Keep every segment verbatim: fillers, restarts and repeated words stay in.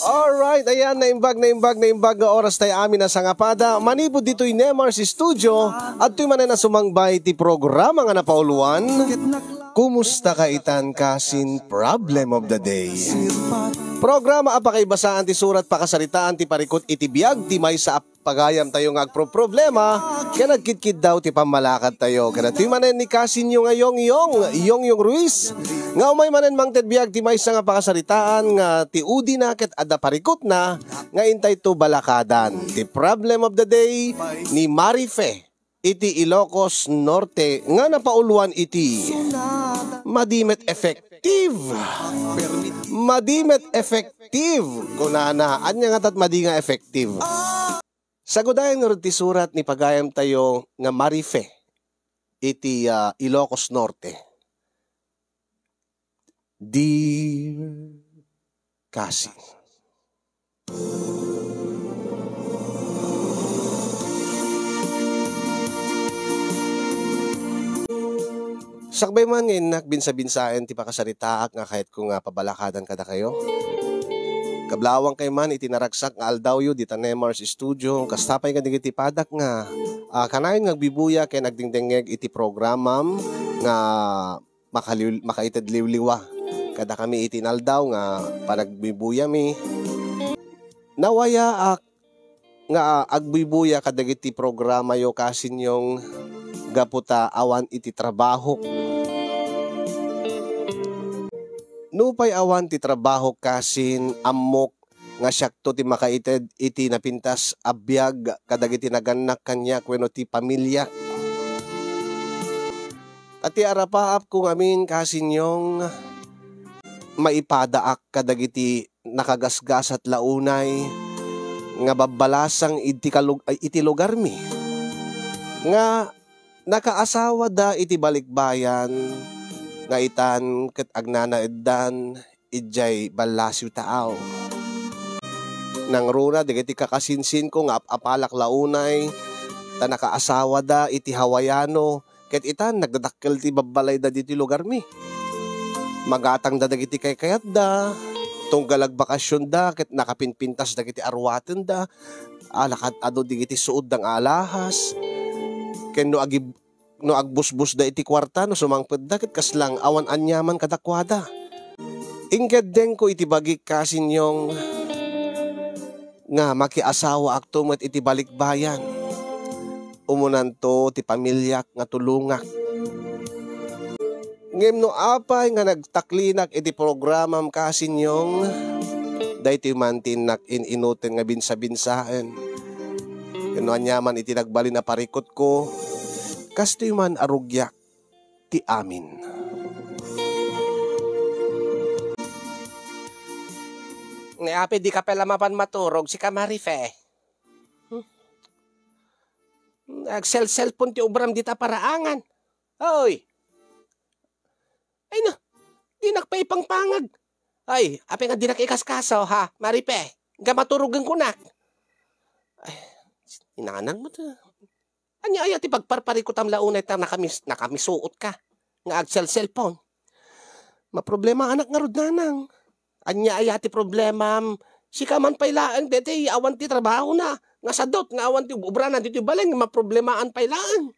Alright, ayan, naimbag, naimbag, naimbag nga oras tayo amin a sangapada. Manipud ditoy Nemar's Studio, adtoy manen a sumangbay ti programa nga napauluan, Kumusta ka itan kasin Problem of the Day? Programa a pakaibasaan ti surat, pakasaritaan ti parikut iti biag ti maysa a pagayam tayo nga agproproblema, ken agkitkiddaw ti pammalakad tayo. Ken adtoy manen ni kasinyo nga Yongyong, Yongyong Ruiz, nga umay manen mangted biag ti maysa nga pakasaritaan nga ti udina ket adda parikutna nga intayto balakadan. Ti Problem of the Day ni Marife iti Ilocos Norte nga napauluan iti madi met effective. Madi met effective, kunana. Ania nga tat madi nga effective? Sagudayan ngarud ti surat ni pagayam tayo nga Marife iti, ah, Ilocos Norte. Dear Kasi. Sakbay man nga innak binsa-binsaen ti pakasaritaak nga kayatko nga pabalakadan kadakayo. Kablawang kay man iti naragsak nga aldawyo dita Nemar's Studio, kasta pay nga dagiti padak nga, ah, kanayon nga agbibuya ken agdingdengngeg iti programam nga makaliw-, makaited liwliwa kadakami iti inaldaw nga panagbibuyami. Nawayaak nga agbuybuya kadagiti programayo kasin Yong gapu ta awan iti trabahok. Nupay awan ti trabahok kasin, ammok nga siakto ti makaited iti napintas a biag kadagiti nagannak kaniak wenno ti pamiliak. Ta ti arapaapko ngamin kasin Yong, maipadaak kadagiti nakagasgasat la unay nga babbalasang iti kalug-, ay, iti lugarmi, nga nakaasawada iti balikbayan, nga itan ket agnanaeddan idiay ballasiw taaw. Nangruna dagiti kakasinsinko nga ap-apalak la unay, ta nakaasawada iti Hawaiano, ket itan nagdadakkel ti babbalayda ditoy lugarmi. Magatangda dagiti kaykayatda, tunggal agbakasionda ket nakapinpintas dagiti aruatenda, a, nakad-adu dagiti suodda nga alahas, ken no agib-, no agbusbusda iti kuarta, no sumangpetda, ket kasla nga awan aniaman kadakuada. Inkeddengko iti bagik kasin Yong nga makiasawaakto met iti balikbayan. Umunanto ti pamiliak nga tulongak. Ngem no apay nga nagtaklinak iti programam kasin Yong, daytoy man ti innak in-inuten nga binsa-binsaen. Ken no aniaman iti nagbalin a parikutko, kastoy man a rugiak ti amin. Ni Ape, di ka pala mapan maturog, sika Marife. Hmm. Agsel-cellphone ti ubram dita paraangan. Oy! Ay na, dinak pay pangpangag. Ay, apay nga dinak ikaskaso, ha, Marife? Nga maturogen kunak. Ay, inanang mo to. Ania aya ti pagparparikutam la unay ta nakamis-, nakamisuot ka nga agsel-cellphone? Maproblemaanak ngarud, nanang. Ania aya ti problemam? Sika man pay laeng daytoy awan ti trabahona, nga sadut nga awan ti ub-, ubrana ditoy balay nga maproblemaan pay laeng.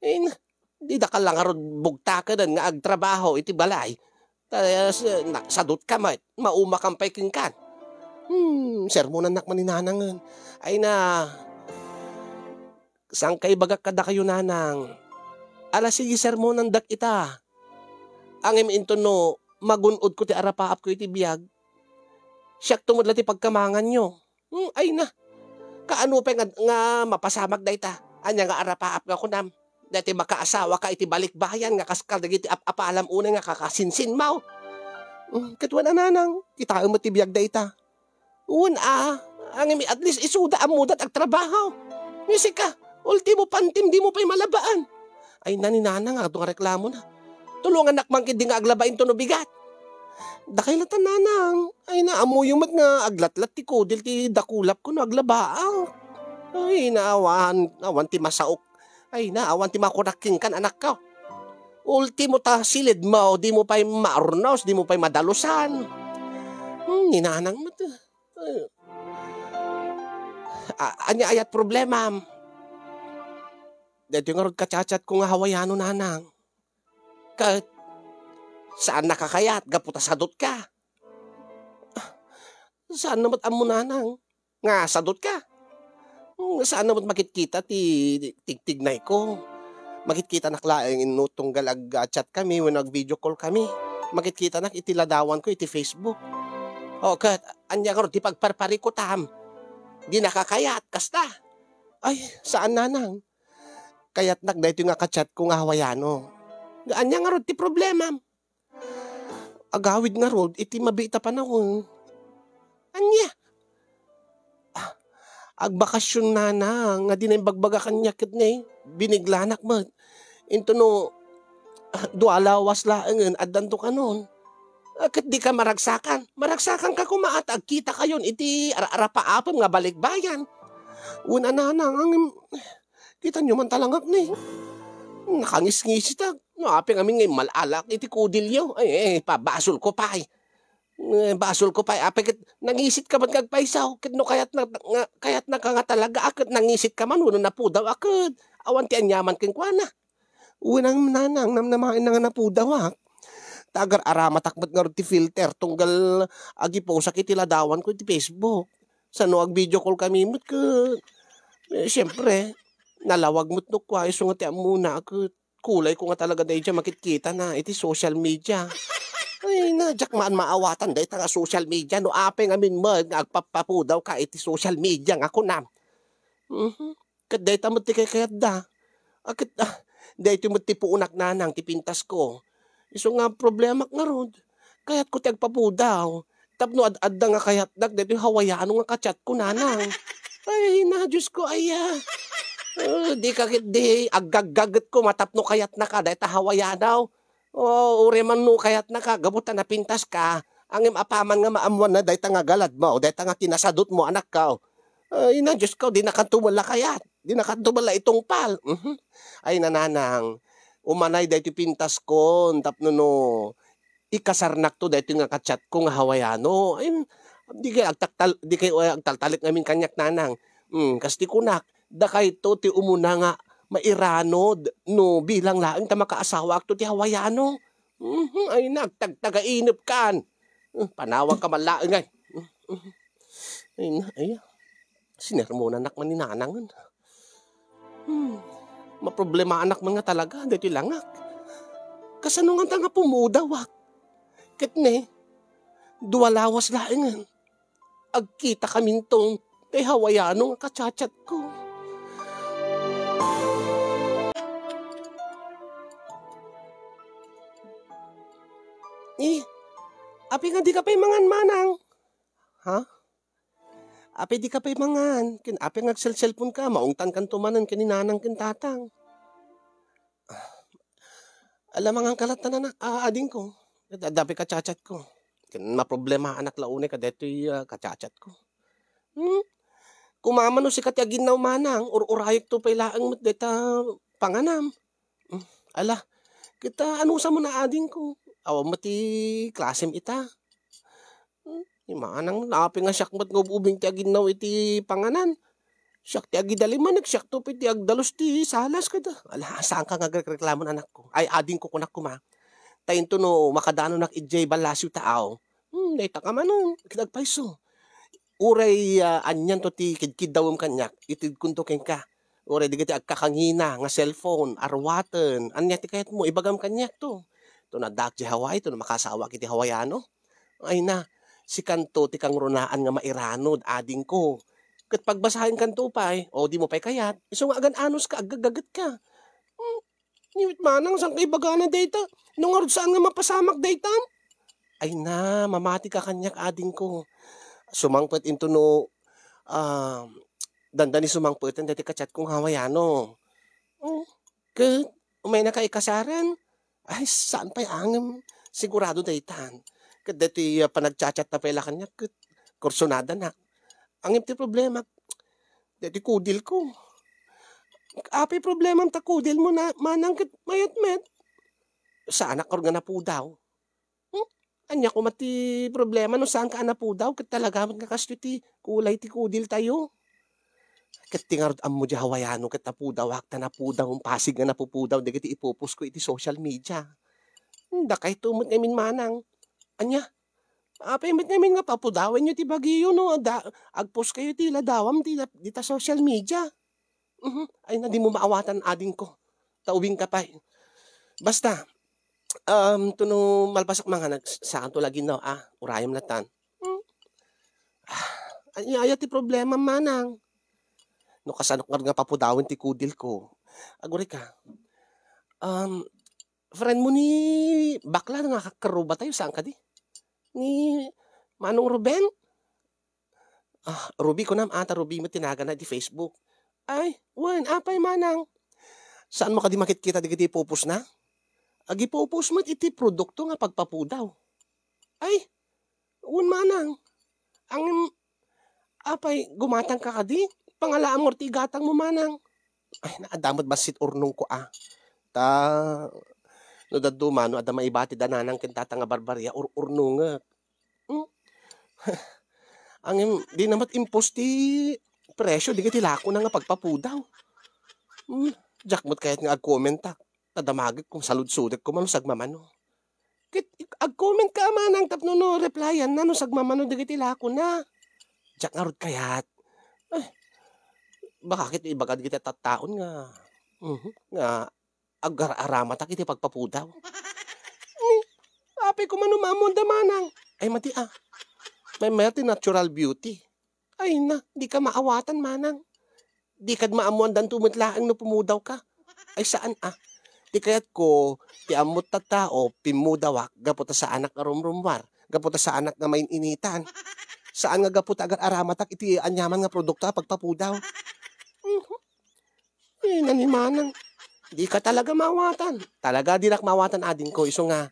Eh, na, di daka la ngarud bugtaken nga agtrabaho iti balay. Ta, s-, na, sadut ka met, maumakam pay kenkan. Hmm, sermonannak man ni nanangen. Ay na, saan kaibagak kadakayo, nanang? Ala, sige, sermonandak ita. Ngem inton no magun-odko ti arapaapko iti biag, siakto met la ti pagkamanganyo. Hmm, ay na. Kaano pay nga, nga mapasamak dayta? Ania nga arapaap nga kunam? Daytoy makaasawaka iti balikbayan nga kas kadagiti ap-apalam unay nga kakasinsinmaw. Hmm, ket wen a, nanang, kitaem met ti biag dayta. Wen a, ngem at least isuda ammoda ti agtrabaho. Ngem sika, ultimo pantim, dimo pay malabaan. Ay na ni nanang, adu nga reklamona. Tulongannak man ketdi nga aglaba inton no bigat. Dakay latta, nanang. Ay na, ammoyo met nga aglatlat ti kudil ti dakulapko no aglabaak. Ay na, awan, awan ti masaok. Ay na, awan ti makunak kenkan, anakko. Ultimo ta silidmo, dimo pay maurnos, dimo pay madalusan. Hmm, ni nanang met. Eh, a-, ania ayat problemam? Daytoy ngarud ka-chat-chat ko nga Hawaiano, nanang. Ket saan nakakayat gapu ta sadut ka. Saan na met ammo, nanang, nga sadut ka. Hmm, saan na met makitkita ti tigtignay ko. Makitkitanak laeng inno tunggal ag-chat kami wenno ag-video call kami. Makitkitanak iti ladawan ko iti Facebook. O, ket ania ngarud ti pagparparikutam? Di nakakayat, kasta. Ay, saan, nanang. Kayatnak daytoy nga ka-chat ko nga Hawaiano. Nga ania ngarud ti problemam? Agawid ngarud iti mabiit a panawen. Ania? Ah, agbakasyon, nanang, nga di na imbagbaga kaniak ket ne, biniglanak met. Intono, ah, dua lawas laengen, addanto kanon. Ah, ket di ka maragsakan. Maragsakan ka koma, ta agkita kayon iti ar-, arapaapem nga balikbayan. Wen a, nanang, ang, kitanyo man talangak ne. Nakangisngisitak. No, apay ngamin nga immal-alak iti kudilyo. Ay, eh, pabasol ko pay. Eh, basol ko pay. Apay ket nangisit ka man nga agpaysaw. Ket no kayat na, nga, kayat na ka nga talaga, a, ket nangisit ka man, wenno napudaw, a, ket awan ti aniaman kenkuana. Wen a, nanang, namnamaen na nga napudawak. Ta agar-aramatak met ngarud ti filter, tunggal agiposak iti ladawan ko iti Facebook. Sano ag-video call kami met ket, eh, siempre, nalawag met no kua, isu nga ti ammona, ket kulay ko nga talaga daydiay makitkitana iti social media. Ay, na, diak man maawatan dayta nga social media, no apay ngamin met nga agpapapudawka iti social media nga kunam. Mhm. Ket dayta met ti kaykayatda. A, ket, ah, daytoy met ti puonak, nanang, ti pintasko. Isu nga problemak ngarud, kayatko ti agpapudaw. Tapno ad-adda nga kayatnak daytoy Hawaiano nga ka-chat ko, nanang. Ay, na, Diyos ko, aya. Ah, di ka ket di aggaggaget ko matapno kayatnaka dayta Hawaiano. O, uray man no kayatnaka, gapu ta napintaska, ngem apaman nga maammoanna dayta nga galadmo, dayta nga kinasadutmo, anakko. Ay, na, Diyos ko, dinakanto met la kayat. Dinakanto met la itungpal. Mhm. Ay, nanang, umanay daytoy pintaskon, tapno no ikasarnakto daytoy nga ka-chat ko nga Hawaiano. Ay, di kay agtaktal-, di kay, eh, agtaltalek ngamin kaniak, nanang. Hmm, kas ti kunak, dakayto ti umuna nga mairanod no bilang laeng ta makaasawaakto ti Hawaiano. Mhm, ay, nagtagtagainep kan. Eh, panawag ka man laeng, ay. Mhm, mhm. Ay, na, ay, sinermonanak man ni nanangen. Hmm, maproblemaanak man nga talaga daytoy langak. Kasano ngata nga pumudawak? Ket ne, dua lawas laengen. Agkita kaminto tay Hawaiano nga ka-chat-chat ko. Eh, apay nga di ka pay mangan, manang? Ha? Apay di ka pay mangan? Ken apay nga agselselpon ka? Maungtan kanto manen ken ni nanang ken tatang. Ala, mangan ka latta, anak, a, adingko. Adda pay ka-chat-chat ko. Ken maproblemaanak la unay kadaytoy, ah, ka-chat-chat ko. Hmm? Kumaman no sika ti aginnaw, manang, ur-urayekto pay laeng met dayta panganam. Hmm, ala, ket, ah, anusam a adingko. Awan met ti klasem ita. Hmm, ni manang, apay nga siak met nga ub-ubing ti aginnaw iti panganan. Siak ti agidalimanek, siakto pay ti agdalus ti salas kada. Ala, saanka nga agrekreklamo, anakko. Ay, adingko, kunak koma. Ta intono makadanonak idiay ballasio ta aw. Hmm, dayta ka manen, ket agpayso. Uray, ah, anianto ti kidkiddawem kaniak, itedkonto kenka. Uray dagiti agkakangina nga cellphone, aruaten, ania ti kayatmo, ibagam kaniakto. To naddaak idiay Hawaii, to no makasawaak iti Hawaiano. Ay na, sikanto ti kangrunaan nga mairanod, adingko. Ket pagbasaenkanto pay, o dimo pay kayat, isu nga agan-anos ka, aggaggaget ka. Hmm, ngem manang, saan ka ibagana dayta? No ngarud saan nga mapasamak dayta? Ay na, mamati ka kaniak, adingko. Sumangpet intono, ah, dandani sumangpeten daytoy ka-chat kong Hawaiano. Oh, ket umayna ka ikasaren? Ay, saan pay angem, sigurado daytan. Ket daytoy, ah, panagchat-chat ta pay la kaniak ket kursunadanak. Angem ti problema, daytoy kudilko. Apay problemam ta kudilmo na, manang, ket mayat met? Saanak ngarud nga napudaw. Hmm? Ania koma ti problema no saanka a napudaw ket talaga met nga kastoy ti kulay ti kudiltayo? Ket ti ngarud ammo di Hawaiano ket napudawak ta napudaw, pasig nga napupudaw dagiti ipopost ko iti social media. Hmm, dakayto met ngamin manang. Ania? Apay met ngamin nga papudawenyo ti bagiyo no adda, agpost kayo ti ladawam ti, dita social media. Mhm. Ay na, di mo maawatan, adingko. Ta ubing ka pay. Basta, um, tuno malpasak mangan, saan to lagi na, ah, urayam latan. Hmm. Ah, ay, ay, ti problema, manang. No, kasanok nga papudawen ti kudil ko. Aguri ka. Um, friend mo ni bakla nga kakarruba tayo, saan ka di? Ni Manong Ruben? Ah, Ruby kunam, ata Ruby met ti naganna iti Facebook. Ay, wen, apay manang? Saan mo kadi makitkita dagiti ipupos na? Agipupos met iti produkto nga pagpapudaw. Ay, wen manang. Ang, apay, gumatang ka kadi? Pangalaam mo ti igatang mo manang. Ay, naadda met bassit urnong ko, ah. Ta, no dadduma, no adda maibati da nanang ken tata nga barbaria, ur-, urnongek. Hmm? Angem, di na met impos ti presyo, di ket ti lako na nga pagpapudaw. Hmm, diak met kayat nga agkomentak. Ta damagek kung saludsodek koma no sagmamano. Ket ik-, agkoment ka manang tapno no replyan na no sagmamano dagiti lako na. Diak ngarud kayat. Ay, baka ket ibagad iti tattaon nga, mhm, nga agar-aramatak iti pagpapudaw. Ni, apay koma no maammoanda manang. Ay, madi, ah. May, may ti natural beauty. Ay na, di ka maawatan manang. Di kad maammoandanto met laeng no pumudaw ka. Ay, saan, ah. Ti kayat ko, ti ammot tattao, pimmudawak, gapu ta saanak nga rumrumwar, gapu ta saanak nga main-initan. Saan nga gapu ta agar-aramatak iti aniaman nga produkto a pagpapudaw. Mhm. Eh, nanimanang. Di ka talaga mawatan. Talaga dinak mawatan, adingko, isu nga.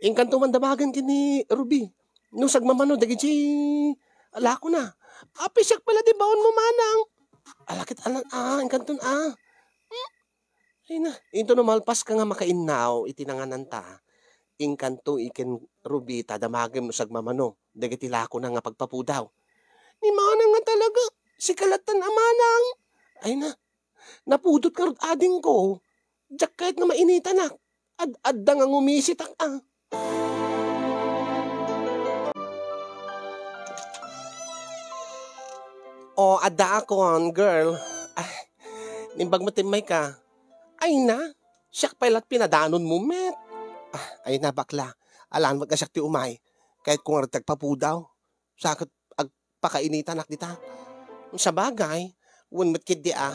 Inkanto man damagen ken ni Ruby. No sagmamano, dagiti lako na. Apay siak pala di baon mo, manang. Alakit alan, ah, inkanton, ah. Hmm? Ay na, into no malpas ka nga makainnaw iti nangananta. Inkanto iken Ruby ta damagem no sagmamano, dagiti lako na nga pagpapudaw. Ni manang nga talaga, sika lattan a manang. Ay na, napudot ngarud adingko. Diak kayat nga mainitanak. Ad-adda nga ngumisitak, ah. O, adda akon, girl. Ah, nimbag mo timmay ka. Ay na, siak pay lat pinadanon mo met. Ah, ay na, bakla. Alanwat nga siak ti umay. Kayat ko nga agpapudaw. Sa ket agpakainitanak dita. Sabagay, wen met ketdi a.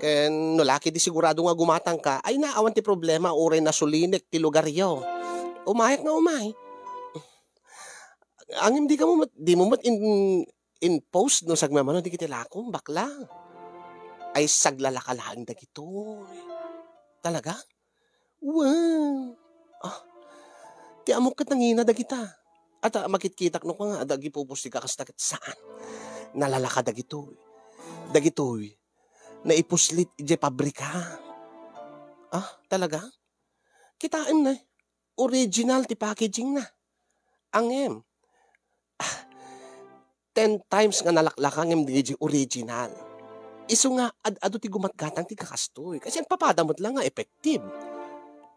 Ken no la ketdi sigurado nga gumatang ka, ay na, awan ti problema, uray nasulinek ti lugaryo. Umayak nga umay. Ngem di ka mo met, di mo met in-, in-post no sagmamano dagiti lako, bakla. Ay saglalaka laeng dagitoy. Talaga? Wen. Ah, ti ammok ket nangina dagita. Ata makitkitak no nga adda agipupos ti kakasta ket saan. Nalalaka dagitoy. Dagitoy. Naipuslit idiay pabrika. Ah, talaga? Kitaem na. Original ti packaging na. Angem. Ah, ten times nga nalaklaka ngem dagiti original. Isu nga ad-adu ti gumatgatang ti kakastoy. Kasi agpapada met la nga effective.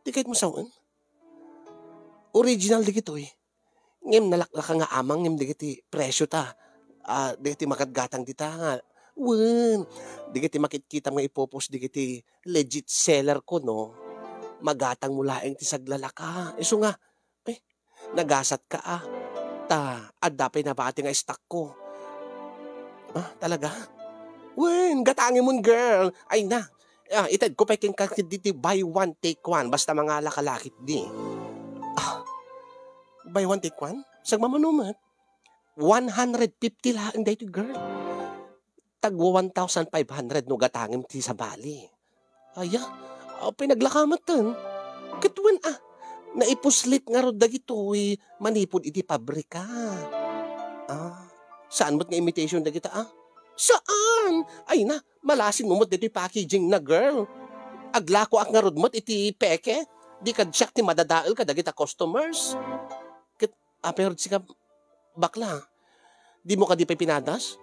Di kayat mo sawen? Original dagitoy. Ngem nalaklaka nga amang ngem dagiti presyo ta. Ah, dagiti magatgatang dita nga. Wen, dagiti makitkitam nga ipupos dagiti legit seller ko, no? Magatang mo laeng ti saglalaka. Isu nga, eh, nagasat ka, ah. Ta, adda pay nabati nga stock ko. Ah, talaga? Wen, gatangimon, girl. Ay na. Ah, itedko pay kenka diti buy one, take one. Basta mangala ka la ketdi. Ah, buy one, take one? Sagmamano met? One hundred fifty laeng daytoy, girl. Tagwa one thousand five hundred no gatangem ti sabali. Aya, ah, pinaglaka met ten. Ket wen, ah, naipuslit ngarud dagitoy manipud iti pabrika. Ah, saan met nga imitation dagita, ah? Saan? Ay na, malasin mo met ditoy packaging na, girl. Aglakoak ngarud met iti peke. Di kad siak ti madadael kadagita customers. Ket Apay ngarud sika, bakla? Dimo kadi pay pinadas?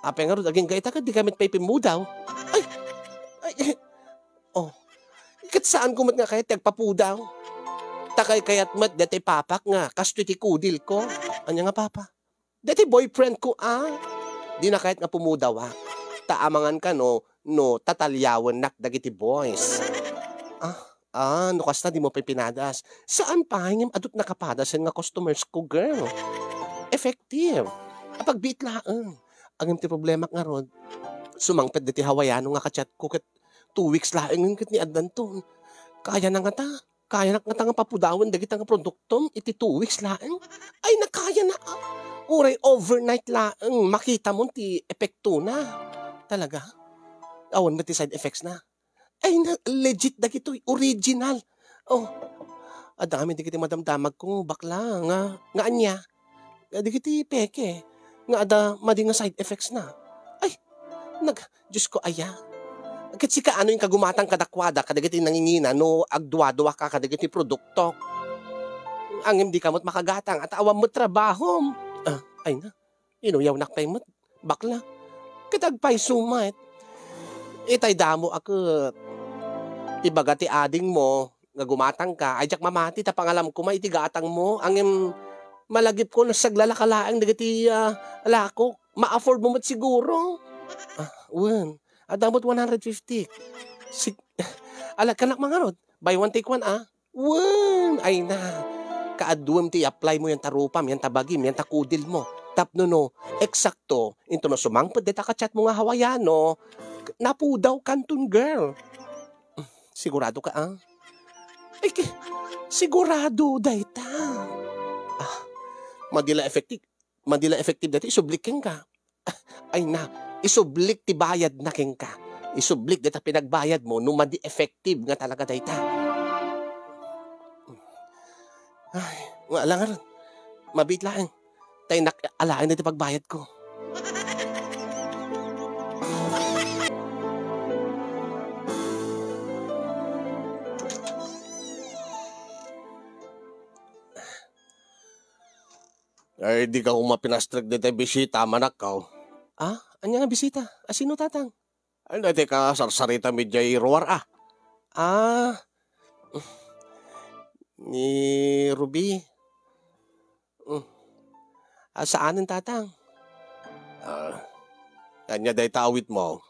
Apay ngarud agingga ita ket dika met pay pimmudaw? Ay! Ay! Oh. Ket saanko met nga kayat ti agpapudaw. Ta kaykayat met daytoy papak nga kastoy ti kudilko. Ania nga papa? Daytoy boyfriendko a. Dina kayat nga pumudawak. Ta amangan kano no tataliawennak dagiti boys. Ah, ah, no kasta, dimo pay pinadas. Saan pay ngem adu ti nakapadasen nga customersko, girl. Effective. Apagbiit laeng. Ngem ti problemak ngarud, sumangpet daytoy Hawaiano nga ka-chatko ket two weeks laeng ket ni addanton. Kayana ngata? Kayanak ngata nga papudawen dagita nga produktom iti two weeks laeng? Ay, nakayana, ah. Uray overnight laeng, makitamon ti epektona. Talaga? Awan met ti side effectsna? Ay, na, legit dagitoy, original. Oh, adda ngamin dagiti madamdamagko, bakla, nga, nga ania? Dagiti peke nga adda madi nga side effectsna. Ay, nag-, Diosko aya. Ket sika, ano inka gumatang kadakuada kadagiti nangingina no agduaduaka kadagiti produkto? Ngem dika met makagatang, ta awan met trabahom. Ah, ay na, inuyawnak pay met, bakla. Ket agpayso met. Itay damo a ket ibaga ti adingmo, nga gumatangka, ay diak mamati ta pangalam koma iti gatangmo, ngem malagipko nasaglalaka laeng dagiti, ah, lakok. Ma-afford mo met siguro. Ah, wen. Adda met one hundred fifty. Sig-, ala, kanak mangarod. Buy one, take one, ah. Wen. Ay na. Kaaduem ti i-apply mo yan ta rupam, yan ta bagim, yan ta kudil mo. Tapno no, eksakto, into no sumangpet dayta ka-chat mo nga Hawaiano, napudaw kanton, girl. Sigurado ka, ah? Ay, ki-, sigurado dayta. Ah, madi la effective, madi la effective dayta, isublik kenka. Ah, ay na, isublik ti bayadna kenka. Isublik dayta pinagbayad mo no madi effective nga talaga dayta. Ay, nga alangan. Mabiit laeng. Tay nak-, alaen iti pagbayadko. Ay, dika koma pinastrek dayta bisita, manakkaw. Ah, ania nga bisita? A sino, tatang? Ay, dayta kasarsaritam idiay ruar, ah. Ah, ni Ruby. Mm. Ah, saanen, tatang? Ah, ania dayta awitmo?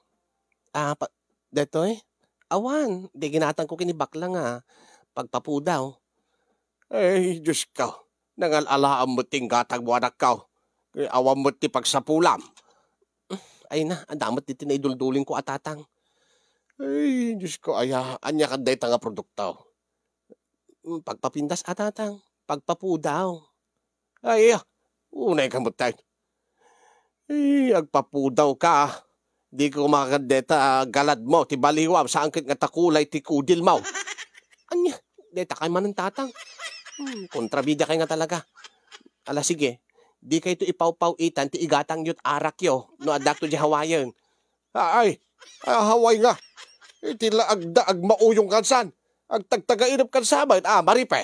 Ah, pa-, daytoy? Awan, di ginatangko ken ni bakla nga pagpapudaw. Ay, Diosko, nangal-alaam met ti inggatangmo, anakkaw. Awan met ti pagsapulam. Ay na, adda met ditoy naiduldulingko a tatang. Ay, Diosko, aya, ania kadi dayta nga produkto? Mm, pagpapintas a tatang, pagpapudaw. Ay, iya, unay ka met, tay. Ay, agpapudaw ka. Di ko makakadeta, galadmo, ti baliwam, saan ket nga takulay ti kudilmo. Ania, deta kay manen, tatang. Hmm, kontrabida kay nga talaga. Ala, sige, di kayto ipawpaw-itan ti igatangyo ti arakyo no addakto di Hawaiian. Ay, ah, Hawaii nga. Iti la agda agmauyong kansan. Agtagtagainep kansa met, ah, maripe.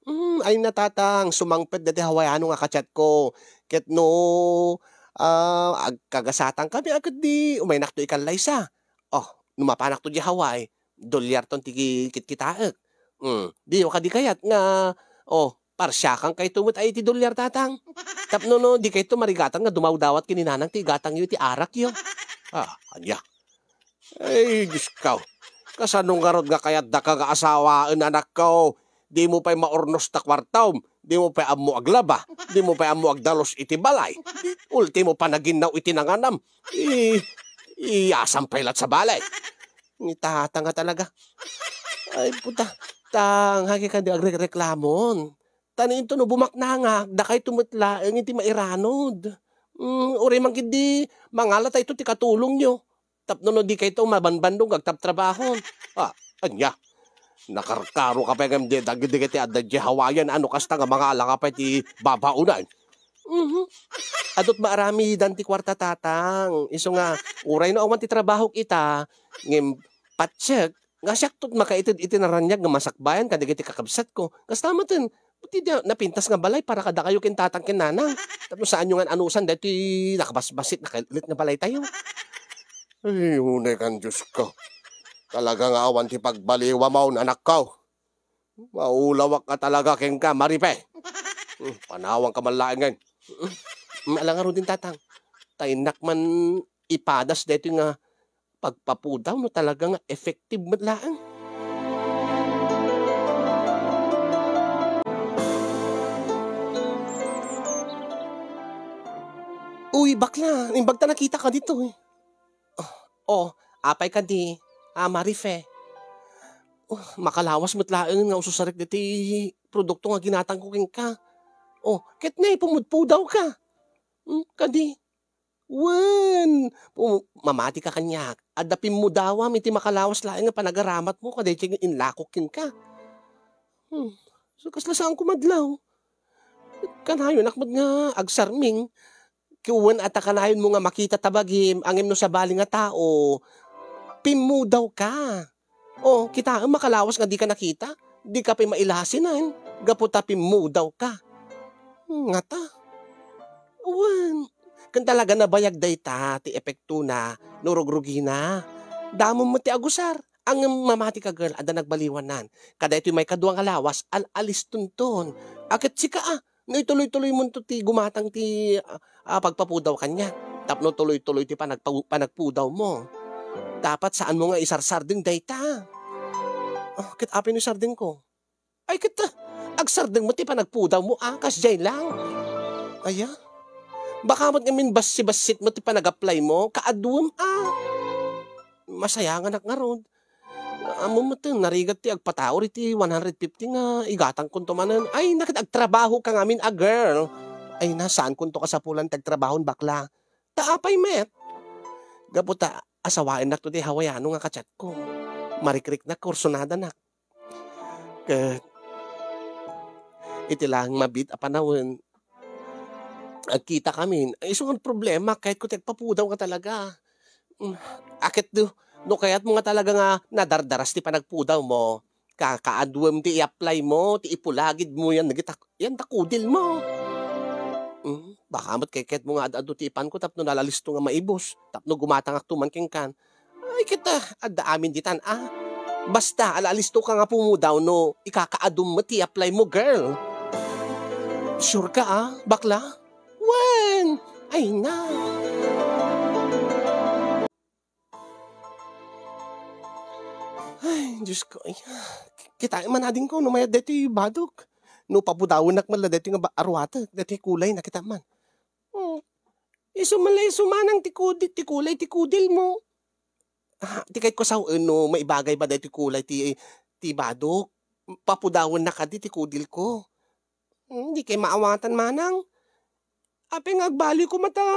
Hmm, ay na, tatang, sumangpet dati Hawaiano nga ka-chat ko. Ket no, ah, agkagasatan kami, a, ket di umaynakto ikan Liza. Oh, no mapanakto di Hawaii, dolyarton ti ki-, kitkitaek. Hmm, diyo kadi kayat nga, oh, parsiakan kayto met ay iti dolyar, tatang. Tapno no, di kayto marigatan nga dumawdawat ken ni nanang ti igatangyo iti arakyo. Ah, ania? Ay, Diosko. Kasano ngarud nga kayatdaka nga asawaen, anakko? Dimo pay maurnos ta kuartom. Dimo pay ammo aglaba. Dimo pay ammo agdalus iti balay. Ultimo, panaginnaw iti nanganam. I-, iyasam pay lat sa balay. Ni tata nga talaga. Ay, puta. Tang, hagi ka di agrekreklamon. Tan into no bumaknangak, dakayto met laeng iti mairanod. Mm, uray man ketdi, mangala tayto ti katulongyo. Tapno no di kayto mabanbandong agtabtrabahon. Ah, ania? Nakarkaro ka pay ngem di dagiti ket ti adda di Hawaiian, ano kasta nga mangala ka pay ti babaonan? Mhm. Adut maaramidan ti kuarta, tatang. Isu nga, uray no awan ti trabahok ita, ngem patsek, nga siakto ti makaited iti naraniag nga masakbayan kadagiti kakabsatko. Kasta maten, Ti da-, napintas nga balay para kadakayo ken tatang ken nanang. Tapno saanyo nga anusan daytoy nakabasbasit, nakalit nga balaytayo. Ay, unay kan Diyos ko. Talaga nga awan ti pagbaliwam, anak ko. Maulawak nga talaga kenka, Marife. Hmm, panawanka man laengen. Hmm, ala ngaruden, tatang. Ta innak man ipadas daytoy nga pagpapudaw no talaga nga effective met laeng. Uy, bakla, imbag ta nakitaka ditoy. Oh, oh, apay kadi, a Marife? Oh, makalawas met laeng nga ususarek daytoy produkto nga ginatangko kenka. Oh, ket ne, pumudpudawka. Hmm, kadi? Wen, pu-, mamatika kaniak. Adda pimmudawam iti makalawas laeng nga panagaramatmo kadaytoy nga inlakok kenka. Hmm, so kasla saanko madlaw? Kanayonak met nga agsarming. Wen, ata kanayonmo nga makita ta bagim, ngem no sabali nga tao, pimmudawka. Oh, kitaem, makalawas nga dika nakita. Dika pay mailasinen, gapu ta pimmudawka. Ngata? Wen, ken talaga nabayag dayta ti epektona no rugrugina. Damom met ti agusar. Ngem mamatika, girl, adda nagbaliwanan. Kadaytoy maikadua nga lawas, al-alistonton. A, ket sika, a, no ituloy-tuloymonto ti gumatang ti, ah, ah, pagpapudaw kaniak, tapno tuloy-tuloy ti panagpa-, panagpudawmo. Dapat saanmo nga isarsardeng dayta. Ah, ket apay no isardengko? Ay, ket, ah, agsardengmo ti panagpudawmo, a, kasdiay lang. Aya? Baka met ngamin bassi-bassit mo ti panag-apply mo, kaaduem, a. Masayanganak ngarud. Ammom met, narigat ti agpataor iti one hundred fifty nga igatangkonto manen. Ay, na ket agtrabahoka ngamin a girl. Ay na, saankonto kasapulan ti agtrabahon, bakla. Ta apay met? Gapu ta asawaennakto ti Hawaiano nga ka-chatko. Marikriknak, kursunadanak. Ket iti laeng mabiit a panawen, agkitakamin. Ay, isu nga problema, kayatko ti agpapudaw nga talaga. Mm, a ket do, no kayatmo nga talaga nga nadardaras ti panagpudawmo, ka-, kaaduem ti i-apply mo, ti ipulagid mo yan, dagita, yan ta kudil mo. Mm, baka met kayatmo nga ad-adu ti ipanko tapno nalalisto nga maibus, tapno gumatangakto man kenkan. Ay, ket, ah, adda amin ditan, ah. Basta, ala-, alistoka nga pumudaw no ikakaadum met ti apply mo, girl. Sure ka, ah, bakla? Wen! Ay na! Ay, Diyos ko, ay. Kita man adingko no mayat daytoy badok. No papudawenak man la daytoy nga ba-, aruatek, daytoy kulay, nakita man. Hmm. Isu man la, isu manang ti kudi-, ti kulay ti kudil mo. Ah, ti kayatko sawen no maibagay ba daytoy kulay ti, ti badok. Papudawennak kadi ti kudil ko. Hmm, di kay maawatan manang. Apay nga agbaliw ko met a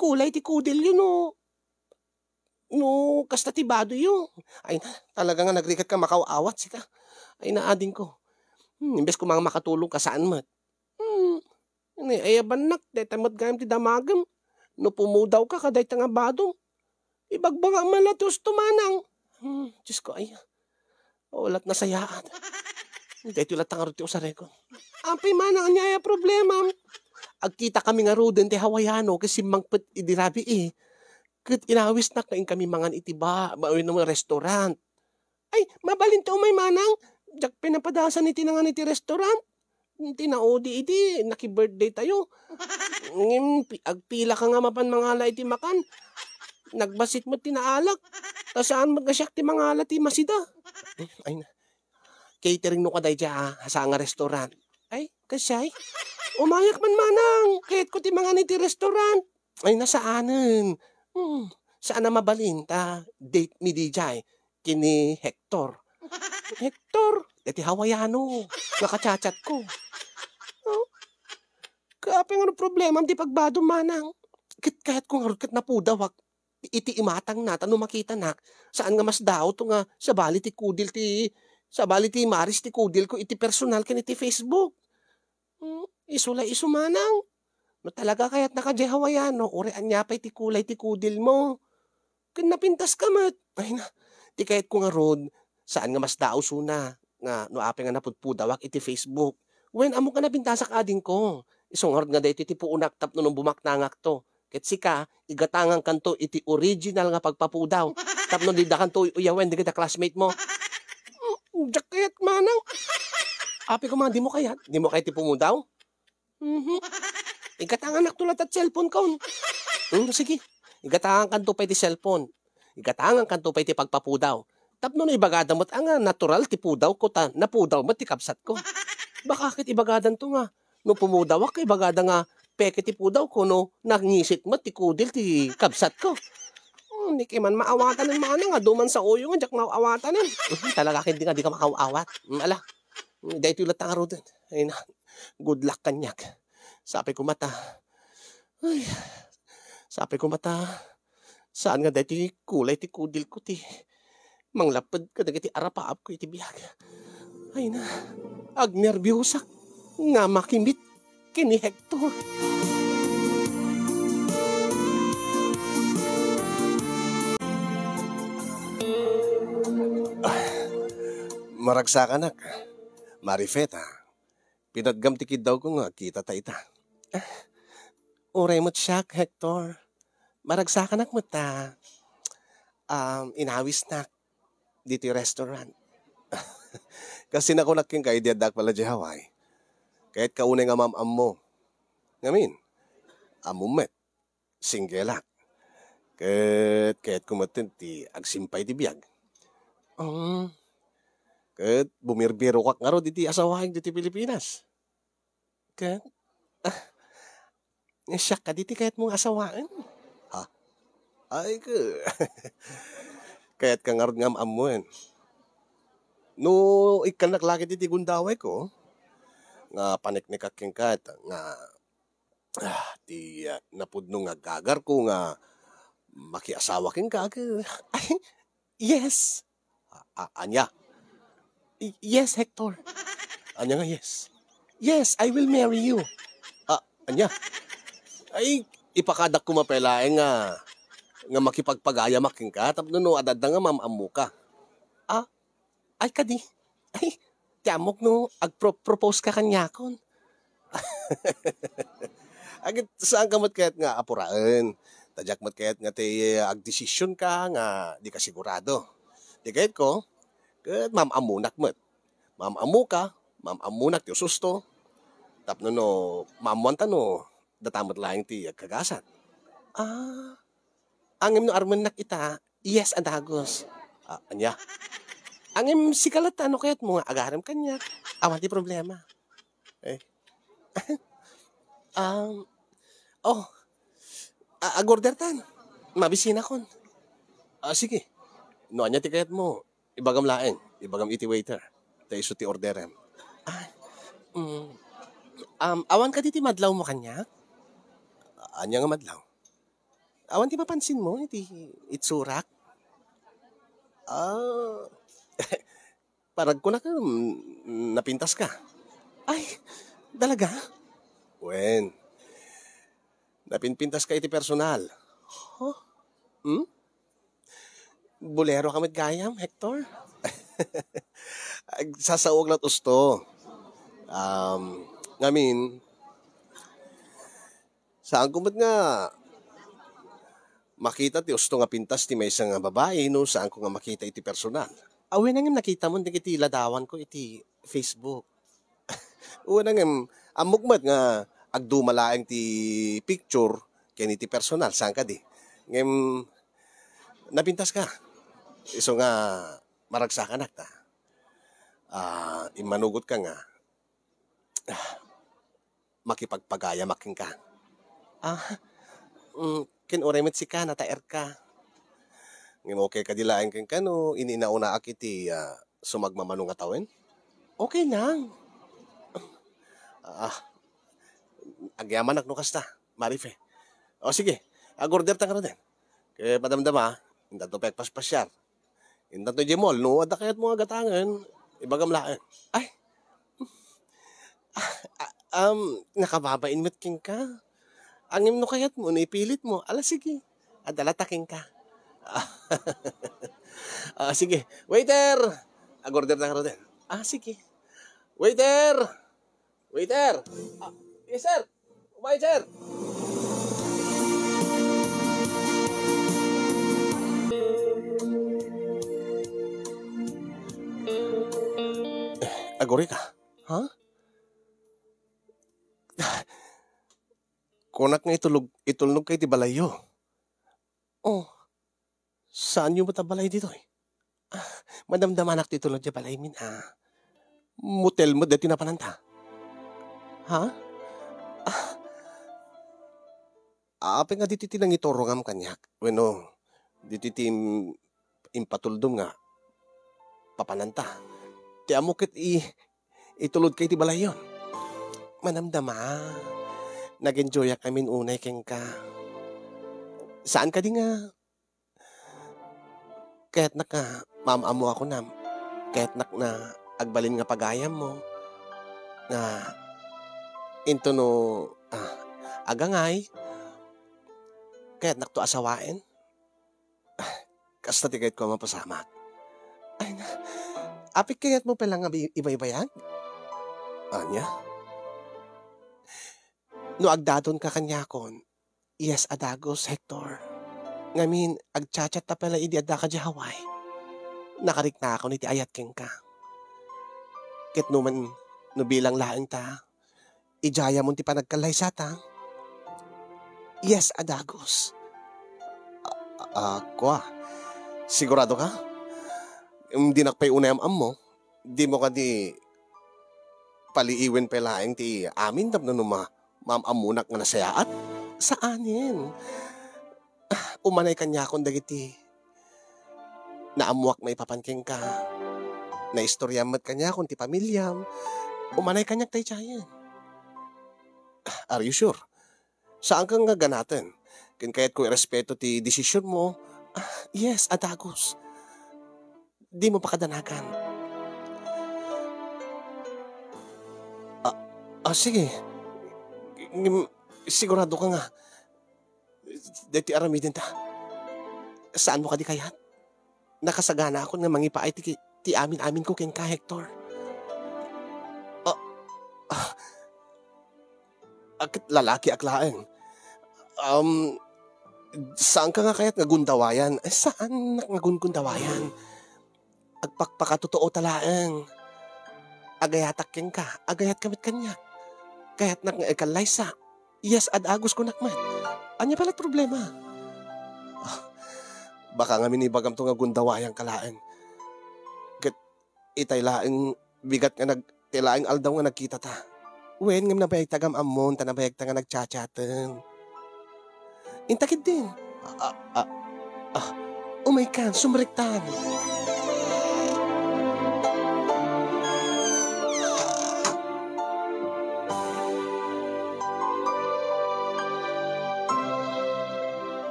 kulay ti kudilyo no, no kasta ti badoyo. Ay na, talaga nga nagrigat ka makaw-awat, sika. Ay na, adingko. Hmm, imbes ko nga makatulong ka, saan met. Hmm, ni, ayabannak, dayta met gayam ti damagem. No pumudawka kadayta nga badom, ibagbagam man la ti usto, manang. Hmm, Diyos ko, ay. Ulat nasayaat. Daytoy latta ngarud ti usareko. Apay manang, ania aya problemam? Agkitakami ngaruden ti Hawaiano ket simmangpet idi rabii. Ket inawisnak nga inkami mangan iti ba-, ba-, wenno restaurant. Ay, mabalin ti umay, manang. Diak pinapadasan iti nangan iti restaurant. Ti naudi idi, naki-birthday tayo. Ngem, pi-, agpila ka nga mapan mangala iti makan. Nagbassit met ti naalak. Ta saan met nga siak ti mangala ti masida. Ay na. Catering no ka daydiay, a, saan nga restaurant? Ay, kasay? Umayak man, manang. Kayatko ti mangan iti restaurant. Ay, nasaanen. Hmm, saan a mabalin ta date mi didiay ken ni Hector. Hector, daytoy Hawaiano nga ka-chat-chat ko. Oh, kaapay nga no problemam ti pagbadom, manang? Ket kayatko ngarud ket napudawak iti imatangna, ta no makitanak, saan nga masdaawto nga sabali ti kudil ti, sabali ti maris ti kudil ko iti personal ken iti Facebook. Hmm, isu la isu, manang. No talaga kayatnaka diay Hawaiano, uray ania pay ti kulay ti kudil mo. Ken napintas ka met. Ay na, ti kayatko ngarud, saan nga masdaaw suna. nga no apay nga napudpudawak iti Facebook. Wen, ammok nga napintasak adingko. Isu ngarud nga daytoy ti puonak tapno no bumaknangakto. Ket sika, igatangankanto iti original nga pagpapudaw. Tapno didakanto uyawen dagiti classmate mo. Hmm, diak kayat manang. Apay koma, dimo kayat? Dimo kayat ti pumudaw? Mhm. Igatanganakto latta ti cellphone kon. Hmm, sige. Igatangankanto pay ti cellphone. Igatangankanto pay ti pagpapudaw. Tapno no ibagada met a nga natural ti pudawko ta napudaw met ti kabsatko. Baka ket ibagadanto nga no pumudawak, ibagada nga peke ti pudawko no nangisit met ti kudil ti kabsatko. Hmm, di kay man maawatanen manang, adu man sa uyo nga diak maawatanen. Mhm, talaga ket di nga di ka makaaw-awat. Hmm, ala. Hmm, daytoy latta ngaruden. Ay na, good luck kaniak. Sapay koma ta. Ay, sapay koma ta. Saan nga daytoy kulay ti kudilko ti manglapped kadagiti arapaapko iti biag. Ay na, agnerbiosak nga makimit ken ni Hector. Ah, maragsakanak, Marifeta. Pinatgam ti kiddawko nga agkita ta ita. Ah, uray met siak, Hector. Maragsakanak met ta, um, inawisnak ditoy restaurant. Kas ti nakunak kenka idi addaak pala idiay Hawaii. Kayatka unay nga maam-ammo. Ngamin, ammom met, singgelak. Ket kayatko metten ti agsimpay ti biag. Um, ket bumirbirokak ngarud iti asawaek ditoy Pilipinas. Ket, ah, siak kadi ti kayatmo nga asawaen? Ha? Ay, ke-, kayatka ngarud nga am-ammoen. No ikkannak la ketdi ti gundawayko, nga paniknikak kenka, nga, ah, ti, ah, napudno nga agagarko nga makiasawa kenka, ke-, ay, yes. A-, a-, ania? Y-, yes, Hector. Ania nga yes? Yes, I will marry you. A-, ania? Ay, ipakadak koma pay laeng nga, nga makipagpagayamak kenka tapno no adda nga maam-ammoka. Ah, ay kadi. Ay, ti ammok no agpro-, propose ka kaniakon. Agit, saanka met kayat nga apuraen. Ta diak met kayat nga ti agdesisionka nga di ka sigurado. Ti kayatko, ket maam-ammonak met. Maam-ammoka, maam-ammonak ti ususto. Tapno no maammoanta no data met laeng ti agkagasat. Ah, ngem no armennak ita, yes a dagus. Ah, ania? Ngem sika latta no kayatmo nga agarem kaniak, awan ti problema. Eh. Um, oh, a-, agordertan. Mabisinakon. Ah, sige. No ania ti kayatmo, ibagam laeng. Ibagam iti waiter. Ta isu ti orderem. Ah, mm, um, awan kadi ti madlawmo kaniak? Ania nga madlaw? Awan ti mapansinmo iti itsurak? Ah, paragkunak, mm, napintaska. Ay, talaga? Wen, napinpintaska iti personal. Huh? Hmm? Bolero ka met gayam, Hector? Agsasaoak la't usto. Um, ngamin, saanko met nga makita ti usto nga pintas ti maysa nga babai no saanko nga makita iti personal. Awen, ngem nakitamon dagiti ladawanko iti Facebook. Wen, ngem ammok met nga agduma laeng ti picture ken iti personal, saan kadi? Ngem napintaska. Isu nga maragsakanak ta. Ah, immanugotka nga, ah, makipagpagayamak kenka. Ah, mm, ken uray met sika, nataerka. Ngem okay kadi laeng kenka no in-inaunaak iti, ah, sumagmamano nga tawen? Okay lang. Ah, agyamanak no kasta, Marife. O sige, agorder ta ngaruden. Ket madamdama, intanto pay agpaspasiar. Intanto idiay mall, no adda kayatmo nga gatangen, ibagam laeng. Ay. Ah, ah, um, nakababain met kenka. Ngem no kayatmo, no ipilitmo, ala sige. Adda latta kenka. Ah, sige. Waiter! Agorder ta ngaruden. Ah, sige. Waiter! Waiter! Ah, yes, sir. Umay, sir. Eh, aguri ka? Ha? Kunak nga itulog, itulnog kay ti balayyo. Oh, saanyo met a balay ditoy? Ah, madamdamanak ti tulog diay balaymin, ah. Motel met daytoy napananta. Ha? Ah, apay nga ditoy ti nangiturongam kaniak? Wenno, ditoy ti im-, impatuldom nga papananta? Ti ammo ket i-, itulodka iti balayyon. Manamdama. Nag-enjoyak amin unay kenka. Saan kadi nga kayatnak nga maam-ammo a kunam? Kayatnak nga agbalin nga pagayammo nga into no, ah, agangay, kayatnakto a sawaen? Ah, kasta ti kayatko a mapasamak. Ay na, apay kayatmo pay la nga bi-, ibaybayag? Ania? No agdadonka kaniakon, yes a dagus, Hector. Ngamin, agchat-chat ta pay la idi addaka diay Hawaii. Nakariknakon iti ayat kenka. Ket no man, no bilang laeng ta, idiayamon ti panagkallaysata. Yes a dagus. A-, a-, kua, sigurado ka? Em, dinak pay unay am-ammo. Dimo kadi paliiwen pay laeng ti amin tapno no ma-, maam-ammonak nga nasayaat? Saanen. Ah, umanay kaniakon dagiti naammoak maipapan kenka. Naistoriam met kaniakon ti pamiliam. Umanay kaniak daydiayen. Ah, are you sure? Saanka nga ganaten. Ken kayatko irespeto ti desisionmo. Ah, yes, a dagus. Dimo pakadanagan. Ah, ah, sige. Ngem, sigurado ka nga daytoy aramidenta? Saanmo kadi kayat? Nakasaganaakon nga mangipaay ti, ti amin-aminko kenka, Hector. Ah, ah, ah, ket lalakiak laeng. Um, saanka nga kayat nga gundawayan? Eh, saanak nga gungundawayan? Agpakpakatotoo ta laeng. Agayatak kenka, agayatka met kaniak. Kayatnak nga ikallaysa. Yes, a dagus kunak met. Ania pay la ti problema? Ah, baka ngamin ibagamto nga gundawayanka laeng. Ket itay laeng bigat nga nag-, ti laeng aldaw nga nagkitata. Wen, ngem nabayagta nga am-ammon ta nabayagta nga nagchat-chaten. Inta ketdin. Ah, ah, ah, umaykan, sumrektan.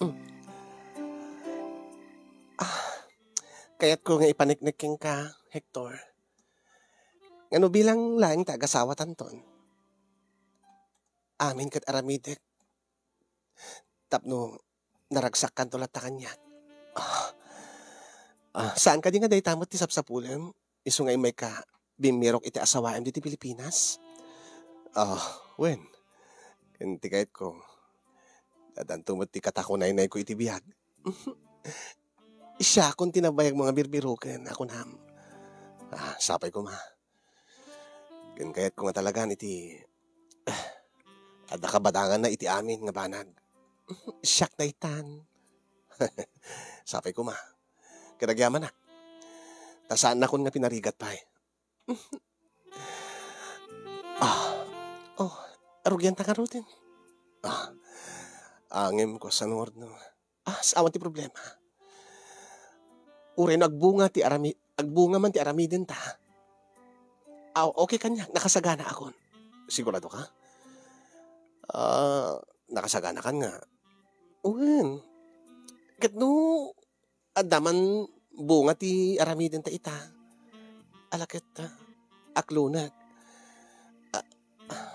Mm. Ah, kayatko nga ipaneknek kenka, Hector, nga no bilang laeng ti agasawatanton, amin ket aramidek tapno naragsakkanto latta kaniak. Ah, ah, saan kadi nga dayta met ti sapsapulem? Isu nga immayka bimmirok iti asawaem ditoy Pilipinas? Ah, wen. Ken ti kayatko, addanto met ti katakunaynayko iti biag. Siakon ti nabayagmo nga birbiroken a kunam. Ah, sapay koma. Ken kayatko nga talagan iti, ah, adda kabadanganna iti amin nga banag. Siak daytan. Sapay koma. Ket agyamanak. Ta saannakon nga pinarigat pay. Ah. Oh, arugianta ngaruden. Ah. Angem ko sa Lord, no. Ah, awan ti problema. Uray no agbunga ti arami-, agbunga man ti aramidenta. Aw, okay kaniak, nakasaganaakon. Sigurado ka? Ah, nakasaganakan nga. Wen. Ket no adda man bunga ti aramidenta ita. Ala ket, ah, aklonek. Ah, ah,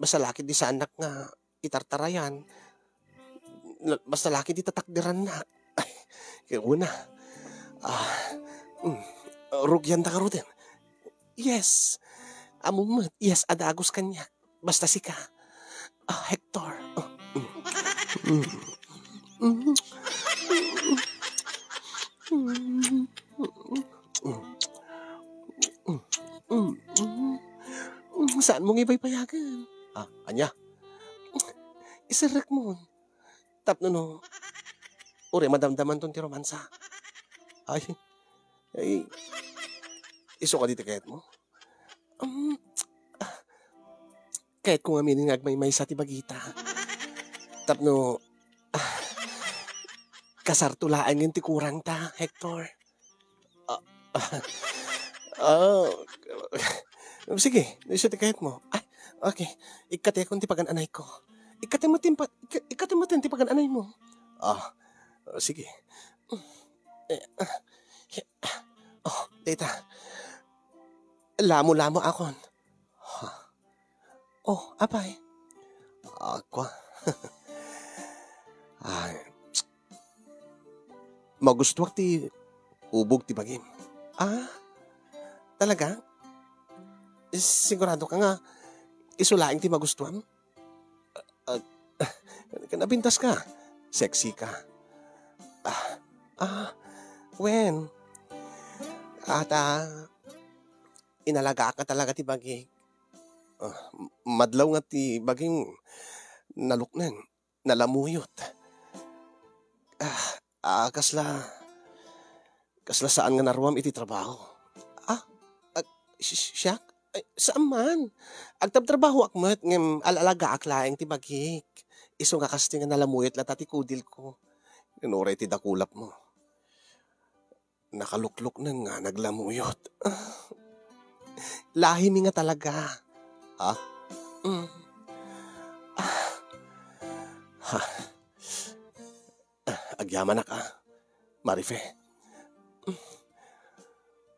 basta la ket di saanak nga itartarayan. Na-, basta la ket di tatakderannak. Ay, ket una. Ah, Mm. Rugianta ngaruden. Yes. Ammom met, yes, a dagus kaniak. Basta sika. Ah, Hector. Ah, mm. Mm. Mm. Mm. Mm. Mm. Mm. Saanmo nga ibaybayagen? Ah, ania? Iserrekmon. Tapno no, uray madamdamanton ti romansa. Ay, ay, isu kadi ti kayatmo? Um, ah, kayatko ngamin nga agmaymaysa ti bagita. Tapno, ah, kasarto laengen ti kurangta, Hector. Ah, ah, ah, sige, no isu ti kayatmo. Ay, okay. Ikkatekon ti pagan-anayko. Ikkatem met ti pa-, ikka-, ikkatem met ti pagan-anaymo. Ah, ah, sige. Eh, ah, oh, dayta. Lamo-lamo akon. Huh. Oh, apay? Ako. Ay, magustuak ti ubog ti bagim. Ah, talaga? Sigurado ka nga isu laeng ti magustuam? Ah, ah, napintas ka. Sexy ka. Ah, ah, wen. Ata, inalagaak nga talaga ti bagik. Ah, m-, madlaw nga ti baging nalukneng, nalamuyot. Ah, ah, kasla, kasla saan nga naruam iti trabaho. Ah, ag-, si-, si-, siak? Ay, saan man. Agtabtrabahoak met, ngem al-alagaak laeng ti bagik. Isu nga kastoy nga nalamuyot latta ti kudilko. Ngem uray ti dakulapmo. Nakaluklukneng nga naglamuyot. Lahimi nga talaga. Ha? Mm. Ah. Ha. Ah, agyamanak, ah, Marife. Mm.